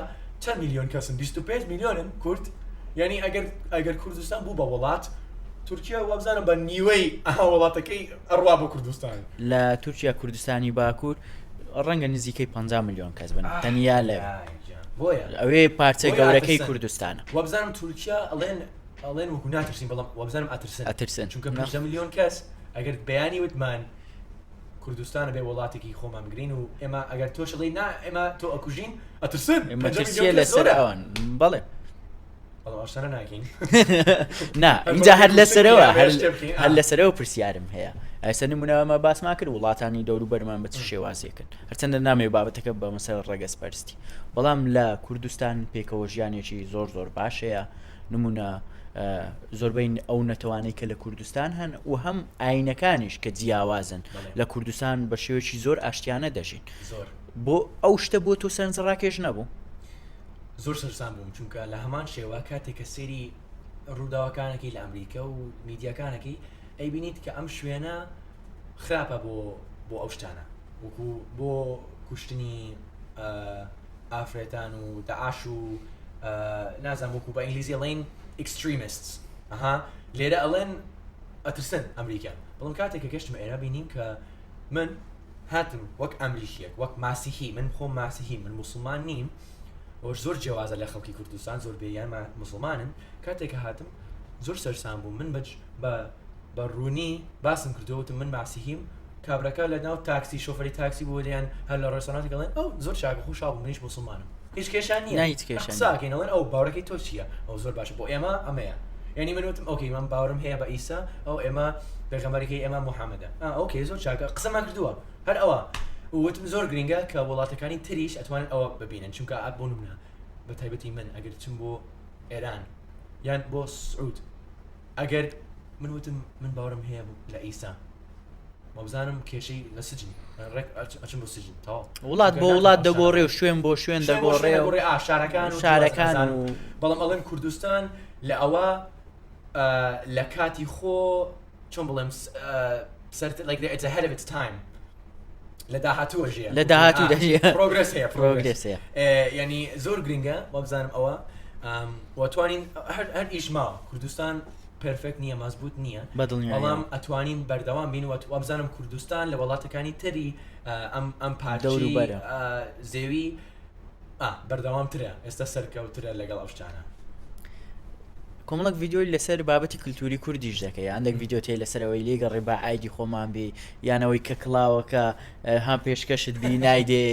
چەند میلیۆن کەسن؟ 25 میلیۆنن کورد. یعنی ئەگەر کوردستان بوو بە وڵات تورکیا وابزانم بە نیوەی ئەها وڵاتەکەی ئەڕوا بۆ کوردستان. لە تورکیا کوردستانی باکوور ڕەنگە نزیکەی 50 میلیۆن کەس بن تەنیا لە. بۆیە ئەوێ پارچە بۆیە گەورەکەی ئەترسن. کوردستانە. وابزانم تورکیا ئەڵێن ئەڵێن وەکو ناترسین بەڵام وابزانم ئەترسن ئەترسن چونکە 50 ملیۆن کەس ئەگەر بەیانی وتمان کوردستانە بێ وڵاتێکی خۆمان بگرین و ئێمە ئەگەر تۆش ئەڵێی نا ئێمە تۆ ئەکوژین ئەترسن 50 ملیۆن مەترسیە کەس لەسەر زۆرە. ئەوان بەڵێ. بەڵام ئەو شتانە ناکەین. نا ئینجا هەر لەسەرەوە هەر شتێ بکەین، هەر لەسەرەوە پرسیارم هەیە ئێستا نمونە ئەمە باسمان کرد وڵاتانی دەوروبەرمان بە چ شێوازێکن هەرچەندە نامەوێ بابەتەکە بە مەسەر ڕەگەزپەرستی بەڵام لە کوردستان پێکەوە ژیانێکی زۆر زۆر باش هەیە نمونە زۆربەی ئەو نەتەوانەی کە لە کوردستان هەن و هەم ئاینەکانیش کە جیاوازن لە کوردستان بە شێوەیەکی زۆر ئاشتیانە دەژین زۆر بۆ ئەو شتە بۆ تۆ سەرنجڕاکێش نەبوو؟ زۆر سەرسام بووم چونکە لە هەمان شێوە کاتێک کە سەیری ڕووداوەکانەکەی لە ئەمریکا و میدیاکانەکەی ئەیبینیت کە ئەم شوێنە خراپە بۆ بۆ ئەو شتانە وەکو بۆ کوشتنی ئافرەتان و داعش و نازانم وەکو بە ئینگلیزی ئەڵێن extremists ئەها لێرە ئەڵێن ئەترسن ئەمریکا بەڵام کاتێک کە گەشتمە ئێرە بینیم کە من هاتم وەک ئەمریکیەک وەک ماسیحی من خۆم ماسیحی من موسڵمان نیم ئەوەش زۆر جیاوازە لە خەڵکی کوردستان زۆر بێیان موسڵمانن کاتێک کە هاتم زۆر سەرسام بووم من بەج بە بە ڕوونی باسم کردەوە وتم من ماسیحیم کابراکە لە ناو تاکسی شۆفەری تاکسی بوو یان هەر لە ڕێستۆرانتێک ئەڵێن ئەو زۆر چاکە خۆشحاڵ بووم منیش موسڵمانم هیچ کێشە نییە نا هیچ کێشە نییە. قساکەین ئەڵێن ئەو باوەڕەکەی تۆ چییە ئەو زۆر باشە بۆ ئێمە ئەمەیە یعنی من وتم okay من باوەڕم هەیە بە ئیسا ئەو ئێمە پێغەمبەرەکەی ئێمە محەممەدە ئا okay زۆر چاکە قسەمان کردووە هەر ئەوە وتم زۆر گرنگە کە وڵاتەکانی تریش ئەتوانن ئەوە ببینن چونکە ئا بۆ نمونە بە تایبەتی من ئەگەر چم بۆ ئێران یان بۆ سعود ئەگەر من وتم من باوەڕم هەیە لە ئیسا وابزانم کێشەی لە سجن ڕێک ئەچم بۆ سجن تەواو وڵات بۆ وڵات دەگۆڕێ و شوێن بۆ شوێن دەگۆڕێ و دەگۆڕێ ئا شارەکان و شارەکان جیاوازن و بەڵام ئەڵێن کوردستان لە ئەوە لە کاتی خۆ چۆن بڵێم سەر like it's ahead of its time لە داهاتووە ژیە لە داهاتوو دەژیە. progress هەیە progress هەیە. ینی زۆر گرنگە وابزانم ئەوە وەتوانین هەر هەر ئیش ماوە کوردستان perfect نییە مەزبوط نییە بەدڵنیاییەوە. بەڵام ئەتوانین بەردەوام بین و وابزانم کوردستان لە وڵاتەکانی تری ئەم ئەم پارچەی دەوروبەرە. زێوی ئا بەردەوامترە ئێستا سەرکەوترە لەگەڵ ئەو شتانە. کۆمەڵک ڤیدیۆی لەسەر بابەتی کللتوری کوردیش دەکەی هەندێک ڤیدیۆ تێ لەسەر ئەوەی لێگەڕێ با ئایدی خۆمان بی یانەوەی کە کڵاوەکە هەم پێشکەشت بی نایدێ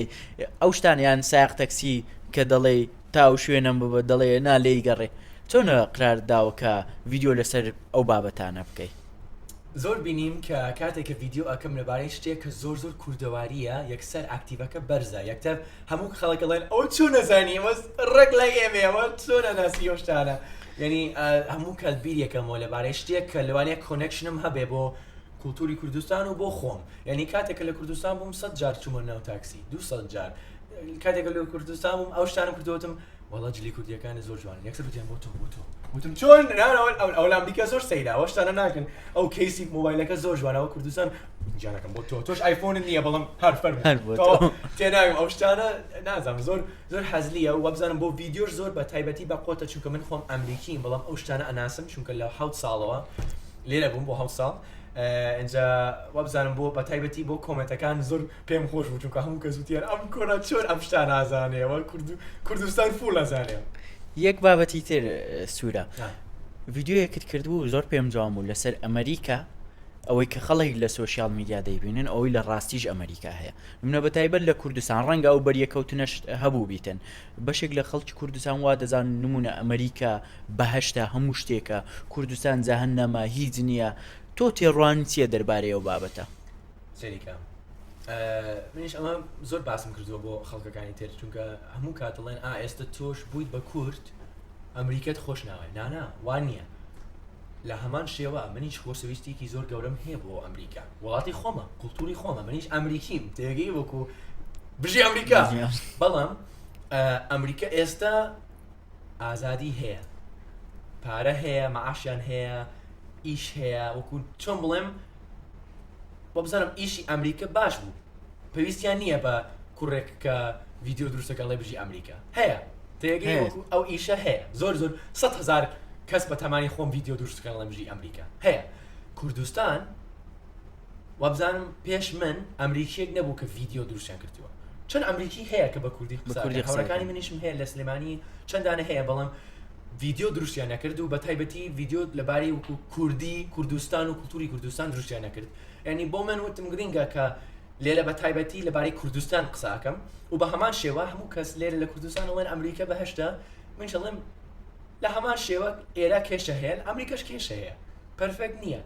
ئەو شتان یان ساق تەکسی کە دەڵێ تا ئەو شوێنم ببە دەڵێ نا لێی گەڕێ چۆنە قرار داوە کە ڤیدیۆ لەسەر ئەو بابەتانە بکەی؟ زۆر بینیم کە کاتێک کە ڤیدیۆ ئەکەم لەبارەی شتێک کە زۆر زۆر کوردەوارییە یەکسەر active ەکە بەرزە یەکتەر هەموو خەڵک ئەڵێن ئەوە چۆن ئەزانی ئەوە ڕێک لای ئێمەیە ئەوە چۆن ئەناسی ئەو شتانە یعنی هەموو کات بیر یەکەمەوە لەبارەی شتێک کە لەوانەیە connection م هەبێ بۆ کولتوری کوردستان و بۆ خۆم یعنی کاتێک کە لە کوردستان بووم سەد جار چوومە ناو تاکسی 200 جار کاتێک لە کوردستان بووم ئەو شتانم کردوتم وەڵا جلی کوردیەکانی زۆر جوانن یەکسەر وتیان بۆ تۆ بۆ تۆ وتم چۆن ئەو لە ئەمریکا زۆر سەیرە ئەوە شتانە ناکەن ئەو case ی مۆبایلەکە زۆر جوانە ئەوە کوردستان گیانەکەم بۆ تۆ تۆش ئایفۆنت نییە بەڵام هەر فەرموو هەر بۆ تۆ تۆ. تێناگەم ئەو شتانە نازانم زۆر زۆر حەزلیە و وابزانم بۆ ڤیدیۆش زۆر بە تایبەتی بە قۆتە چونکە من خۆم ئەمریکیم بەڵام ئەو شتانە ئەناسم چونکە لە حەوت ساڵەوە لێرە بووم بۆ حەوت ساڵ ئینجا وابزانم بۆ بە تایبەتی بۆ comment ەکان زۆر پێم خۆش بوو چونکە هەموو کەس وتیان ئەم کۆرە چۆن ئەم شتانە نازانێ وە کورد کوردستان full ئەزانێ. یەک بابەتی تر سوورە ڤیدیۆیەکت کردبوو زۆر پێم جوان بوو لەسەر ئەمریکا ئەوەی کە خەڵک لە social media دەیبینن ئەوەی لە ڕاستیش ئەمریکا هەیە منە بە تایبەت لە کوردستان ڕەنگە ئەو بەریەکەوتنەش هەبوو بیتن بەشێک لە خەڵکی کوردستان وا دەزان نمونە ئەمریکا بەهشتا هەموو شتێکە کوردستان جەهەنەمە هیچ نییە تۆ تێڕوان چییە دەربارەی ئەو بابەتە؟ سەیریکە منیش ئەمە زۆر باسم کردووە بۆ خەڵکەکانی تر چونکە هەموو کات دەڵێن ئا ئێستا تۆش بوویت بە کورد ئەمریکەت خۆش ناوێت نانا وان نییە لە هەمان شێوە منیش خۆشەویستێکی زۆر گەورەم هەیە بۆ ئەمریکا وڵاتی خۆمە کولتوری خۆمە منیش ئەمریکیم تێگەی وەکو بژی ئەمریکا بەڵام ئەمریکا ئێستا ئازادی هەیە پارە هەیە معاشیان هەیە ئیش هەیە وەکو چۆن بڵێم وابزانم ئیشی ئەمریکا باش بوو پێویستیان نییە بە کوڕێک کە ڤیددیو دروستەکە ڵێ بژی ئەمریکا هەیە تێگەی وەکو ئەو ئیشە هەیە زۆر زۆر 100 هزار کەس بە تەمانی خۆم ڤیددیو دروستەکەن ڵێ بژی ئەمریکا هەیە کوردستان وابزانم پێش من ئەمریکیەک نەبوو کە ڤیددیو دروستیان کردووە. چەند ئەمریکی هەیە کە بە کوردی بە کوردی قسە قسە هاوڕێکانی دەکەن. منیشم هەیە لە سلێمانی چەند دانە هەیە بەڵام ڤیدیۆ دروستیان نەکرد و بە تایبەتی ڤیدیۆ لەبارەی وەکو کوردی کوردستان و کولتوری کوردستان دروستیان نەکرد یعنی بۆ من وتم گرنگە کە لێرە بە تایبەتی لەبارەی کوردستان قسە ئەکەم و بە هەمان شێوە هەموو کەس لێرە لە کوردستان ئەڵێن ئەمریکا بەهەشتە منیش ئەڵێم لە هەمان شێوە ئێرە کێشە هەیە لە ئەمریکاش کێشە هەیە perfect نییە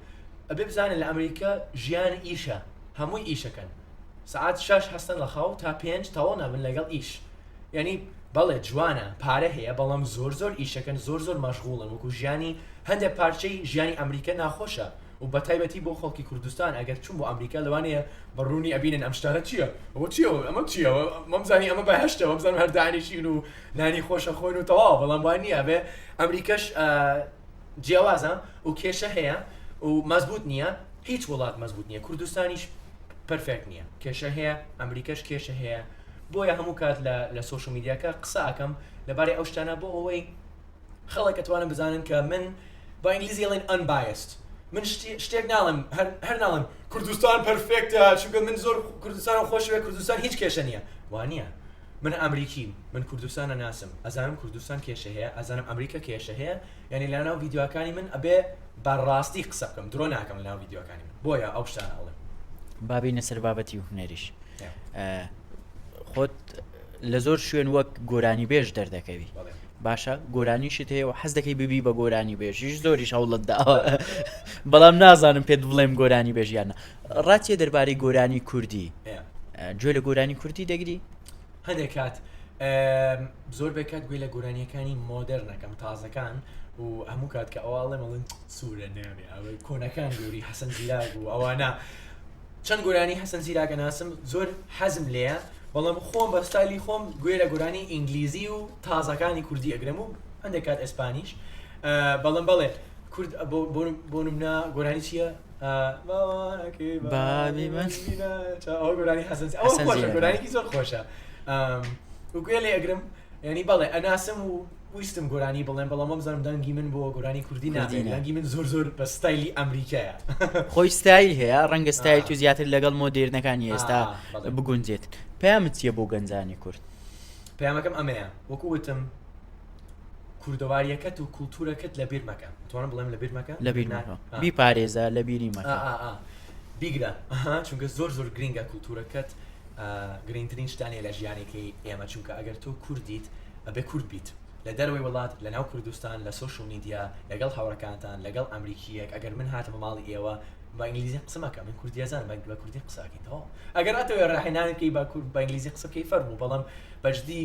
ئەبێ بزانن لە ئەمریکا ژیان ئیشە هەمووی ئیشەکەن سەعات شەش هەستن لە خەو تا پێنج تەواو نابن لەگەڵ ئیش یعنی بەڵێ جوانە پارە هەیە بەڵام زۆر زۆر ئیشەکەن زۆر زۆر مەشغوڵن وەکو ژیانی هەندێک پارچەی ژیانی ئەمریکا ناخۆشە و بەتایبەتی بۆ خەڵکی کوردستان ئەگەر چوون بۆ ئەمریکا لەوانەیە بە ڕوونی ئەبینن ئەم شتانە چییە ئەوە چییە ئەمە چییە مەمزانی ئەمە بەهشتە وەمزانم هەر دانیشین و نانی خۆشە خۆن و تەواو بەڵام وان نییە بێ ئەمریکەش جیاوازە و کێشە هەیە و مەزبوط نییە هیچ وڵات مەزبوط نییە کوردستانیش perfect نییە کێشە هەیە ئەمریکەش کێشە هەیە بۆیە هەموو کات لە لە social media کە قسە ئەکەم لەبارەی ئەو شتانە بۆ ئەوەی خەڵک ئەتوانن بزانن کە من بە ئینگلیزی ئەڵێن unbiased من شتێک ناڵێم هەر هەر ناڵێم کوردستان perfect ە چونکە من زۆر کوردستانم خۆشەوێ کوردستان هیچ کێشە نییە وانە من ئەمریکیم من کوردستانە ناسم ئەزانم کوردستان کێشە هەیە ئەزانم ئەمریکا کێشە هەیە یعنی لەناو ڤیدیۆکانی من ئەبێ بە ڕاستی قسە بکەم درۆ ناکەم لەناو ڤیدیۆکانی من بۆیە ئەو شتانە ئەڵێم. با بینە سەر بابەتی هونەریش خۆت لە زۆر شوێن وەک گۆرانی بێژ دەردەکەوی باشە گۆرانیشت هەیە و حەز دەکەی ببی بە گۆرانی بێژیش زۆریش هەوڵت داوە بەڵام نازانم پێت بڵێم گۆرانی بێژیانە ڕاچیە دەربارەی گۆرانی کوردی گوێ لە گۆرانی کوردی دەگری هەندێک کات زۆر بێ کات گوێ لە گۆرانیەکانی مۆدەرنەکەم تازەکان و هەموو کات کە ئەوواڵێ مەڵن سوورە نامێ ئەوەی کۆنەکان گوری حەسەن زیراگ و ئەوانە چەند گۆرانی حەسەن زیراک ئەناسم زۆر حەزم لێیە بەڵام خۆم بە ستایلی خۆم گوێ لە گۆرانی ئینگلیزی و تازەکانی کوردی ئەگرم و هەندێک کات ئێسپانیش بەڵام بەڵێ کورد بۆ نمونە گۆرانی چییە؟ بابی من ئەو گۆرانی حەسەن ئەو خۆشە گۆرانێکی زۆر خۆشە و گوێ لێ ئەگرم یانی بەڵێ ئەناسم و ویستم گۆرانی بڵێم بەڵام وامزانم دەنگی من بۆ گۆرانی کوردی نابێت دەنگی من زۆر زۆر بە ستایلی ئەمریکایە. خۆی ستایل هەیە ڕەنگە ستایل تو زیاتر لەگەڵ مۆدێرنەکانی ئێستا بگونجێت پەیامت چییە بۆ گەنجانی کورد؟ پەیامەکەم ئەمەیە وەکو وتم کوردەواریەکەت و کولتوورەکەت لەبیر مەکە توانم بڵێم لەبیر مەکە لەبیر مەکە بیپارێزە لەبیری مەکە بیگرە چونکە زۆر زۆر گرنگە کولتوورەکەت گرنگترین شتانەیە لە ژیانێکی ئێمە چونکە ئەگەر تۆ کوردیت ئەبێ کورد بیت لە دەرەوەی وڵات لە ناو کوردستان لە social media لەگەڵ هاوڕەکانتان لەگەڵ ئەمریکیەک ئەگەر من هاتمە ماڵی ئێوە بە ئینگلیزی قسە مەکە من کوردی ئەزانم بە کوردی قسە ئەکەین تەواو ئەگەر ئەتەوێ ڕاهێنان بکەی بە کورد بە ئینگلیزی قسە بکەی فەرموو بەڵام بەجدی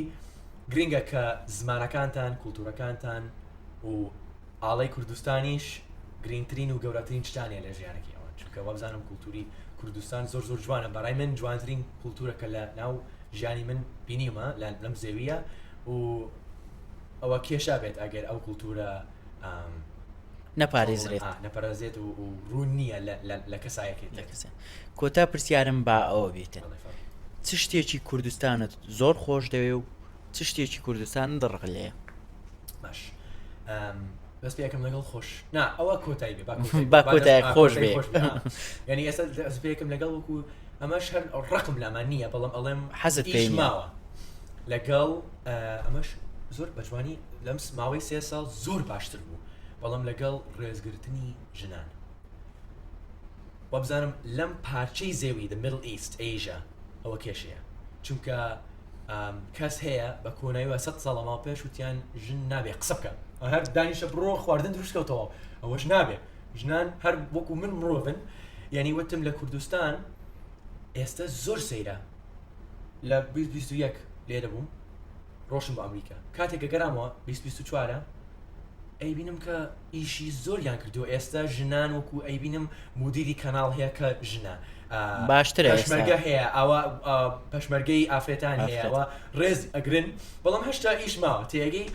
گرنگە کە زمانەکانتان کولتوورەکانتان و ئاڵای کوردستانیش گرینگترین و گەورەترین شتانەیە لە ژیانەکەی ئەوان چونکە وابزانم کولتوری کوردستان زۆر زۆر جوانە بەڕای من جوانترین کولتورە کە لە ناو ژیانی من بینیومە لەم زەویە و ئەوە کێشا بێت ئەگەر ئەو کولتورە نەپارێزرێت نەپارێزێت و ڕوون نییە لە کەسایەتی لە کەسە کۆتا پرسیارم با ئەوە بێتن چ شتێکی کوردستانت زۆر خۆش دەوێ و چ شتێکی کوردستان دڕق لێیە؟ باش دەست پێکەم لەگەڵ خۆش نا ئەوە کۆتایی بێ با کۆتای خۆش بێ یعنی ئێستا دەست پێکم لەگەڵ وەکو ئەمەش هەر ڕقم لامان نییە بەڵام ئەڵێم حەزت پێی ماوە لەگەڵ ئەمەش زۆر بەجوانی لەم ماوەی سێ ساڵ زۆر باشتر بوو بەڵام لەگەڵ ڕێزگرتنی ژنان وابزانم لەم پارچەی زێوی the Middle East Asia ئەوە کێشەیە چونکە کەس هەیە بە کۆنایوە سە ساڵە ماوە پێش وتیان ژن نابێ قسە بکە هەر دانیشە بڕۆ خواردن دروستکەوتەوە ئەوەش نابێ ژنان هەر وەکو من مرۆڤن یعنی وتم لە کوردستان ئێستا زۆر سەیرە لە 2021 لێرە بووم ڕۆشم بۆ ئەمریکا کاتێک گەرامەوە 2024 ئەیبینم کە ئیشی زۆریان کردووە ئێستا ژنان وەکو ئەیبینم مدیری کەناڵ هەیە کە ژنە باشترە پەشمەرگە هەیە ئەوە پەشمەرگەی ئافرەتان هەیە ڕێز ئەگرن بەڵام هەشتا ئیش ماوە تێگەی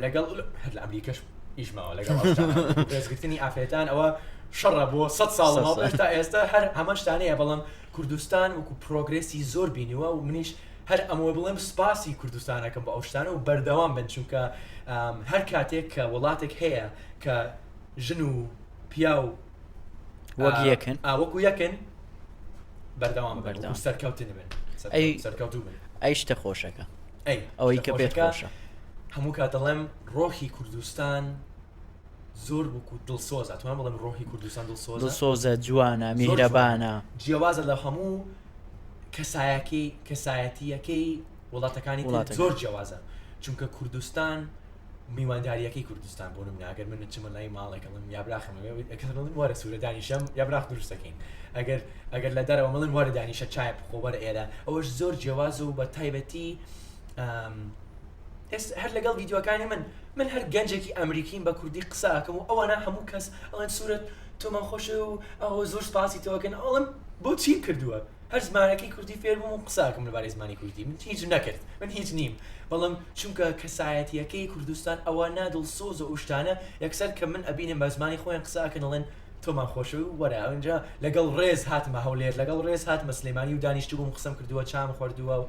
لەگەڵ هەر لە ئەمریکەش ئیش ماوە لەگەڵ ڕێزگرتنی ئافرەتان ئەوە شەڕە بۆ 100 ساڵ تا ئێستا هەر هەمان شتانەیە بەڵام کوردستان وەکو progress ی زۆر بینیوە و منیش هەر ئەمەوە بڵێم سپاسی کوردستانەکەم بۆ ئەو شتانە و بەردەوام بن چونکە هەر کاتێک کە وڵاتێک هەیە کە ژن و پیاو وەک یەکن وەکو یەکن بەردەوام بەردەوام سەرکەوتن بن ئەی سەرکەوتوو بن. ئەی شتە خۆشەکە ئەی ئەوەی کە پێت خۆشە هەموو کات دەڵێم ڕۆحی کوردستان زۆر وەکو دڵسۆزە توان بڵێم ڕۆحی کوردستان دڵسۆزە دڵسۆزە جوانە میهرەبانە جیاوازە لە هەموو کەسایەکەی کەسایەتیەکەی وڵاتەکانی وڵاتەکان. زۆر جیاوازە چونکە کوردستان میوانداریەکەی کوردستان بۆ نمونە ئەگەر من چمە لای ماڵێک ئەڵێم یابراخم ئەڵێم وەرە سوورە دانیشەم یابراخ دروست دەکەین ئەگەر ئەگەر لە دەرەوە مڵن وەرە دانیشە چای بخۆ وەرە ئێرە ئەوەش زۆر جیاوازە و بە تایبەتی ئێستا هەر لەگەڵ ڤیدیۆکانی من من هەر گەنجێکی ئەمریکیم بە کوردی قسە ئەکەم و ئەوانە هەموو کەس ئەڵێن سوورەت تۆمان خۆشە و ئەوە زۆر سپاسی تۆکەن ئەڵم بۆ چیم کردووە هەر زمانەکەی کوردی فێر بووم و قسە ئەکەم لەبارەی زمانی کوردی من هیچم نەکرد من هیچ نیم بەڵام چونکە کەسایەتیەکەی کوردستان ئەوە نادڵسۆز و شتانە یەکسەر کە من ئەبینم بە زمانی خۆیان قسە ئەکەن ئەڵێن تۆمان خۆشە و وەرە ئەونجا لەگەڵ ڕێز هاتمە هەولێر لەگەڵ ڕێز هاتمە سلێمانی و دانیشتبووم قسەم کردووە چام خواردووە و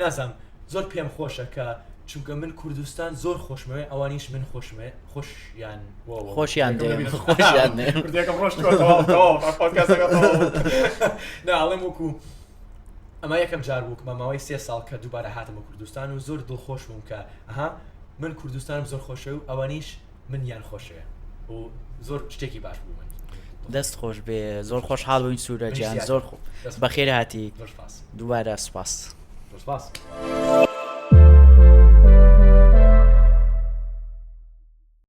نازانم زۆر پێم خۆشە کە چونکە من کوردستان زۆر خۆشمەوێ ئەوانیش من خۆشمێ خۆشیان خۆشیان خۆشیان ناڵێم وەکو ئەمە یەکەم جار بوو بە ماوەی سێ ساڵ کە دووبارە هاتمە کوردستان و زۆر دڵخۆش بووم کە ئەها من کوردستانم زۆر خۆشە و ئەوانیش منیان خۆشەوێ و زۆر شتێکی باش بوو من دەست خۆش بێ زۆر خۆشحاڵ بووین سوورە گیان زۆر بەخێر هاتی دووبارە سوپاس سپاس.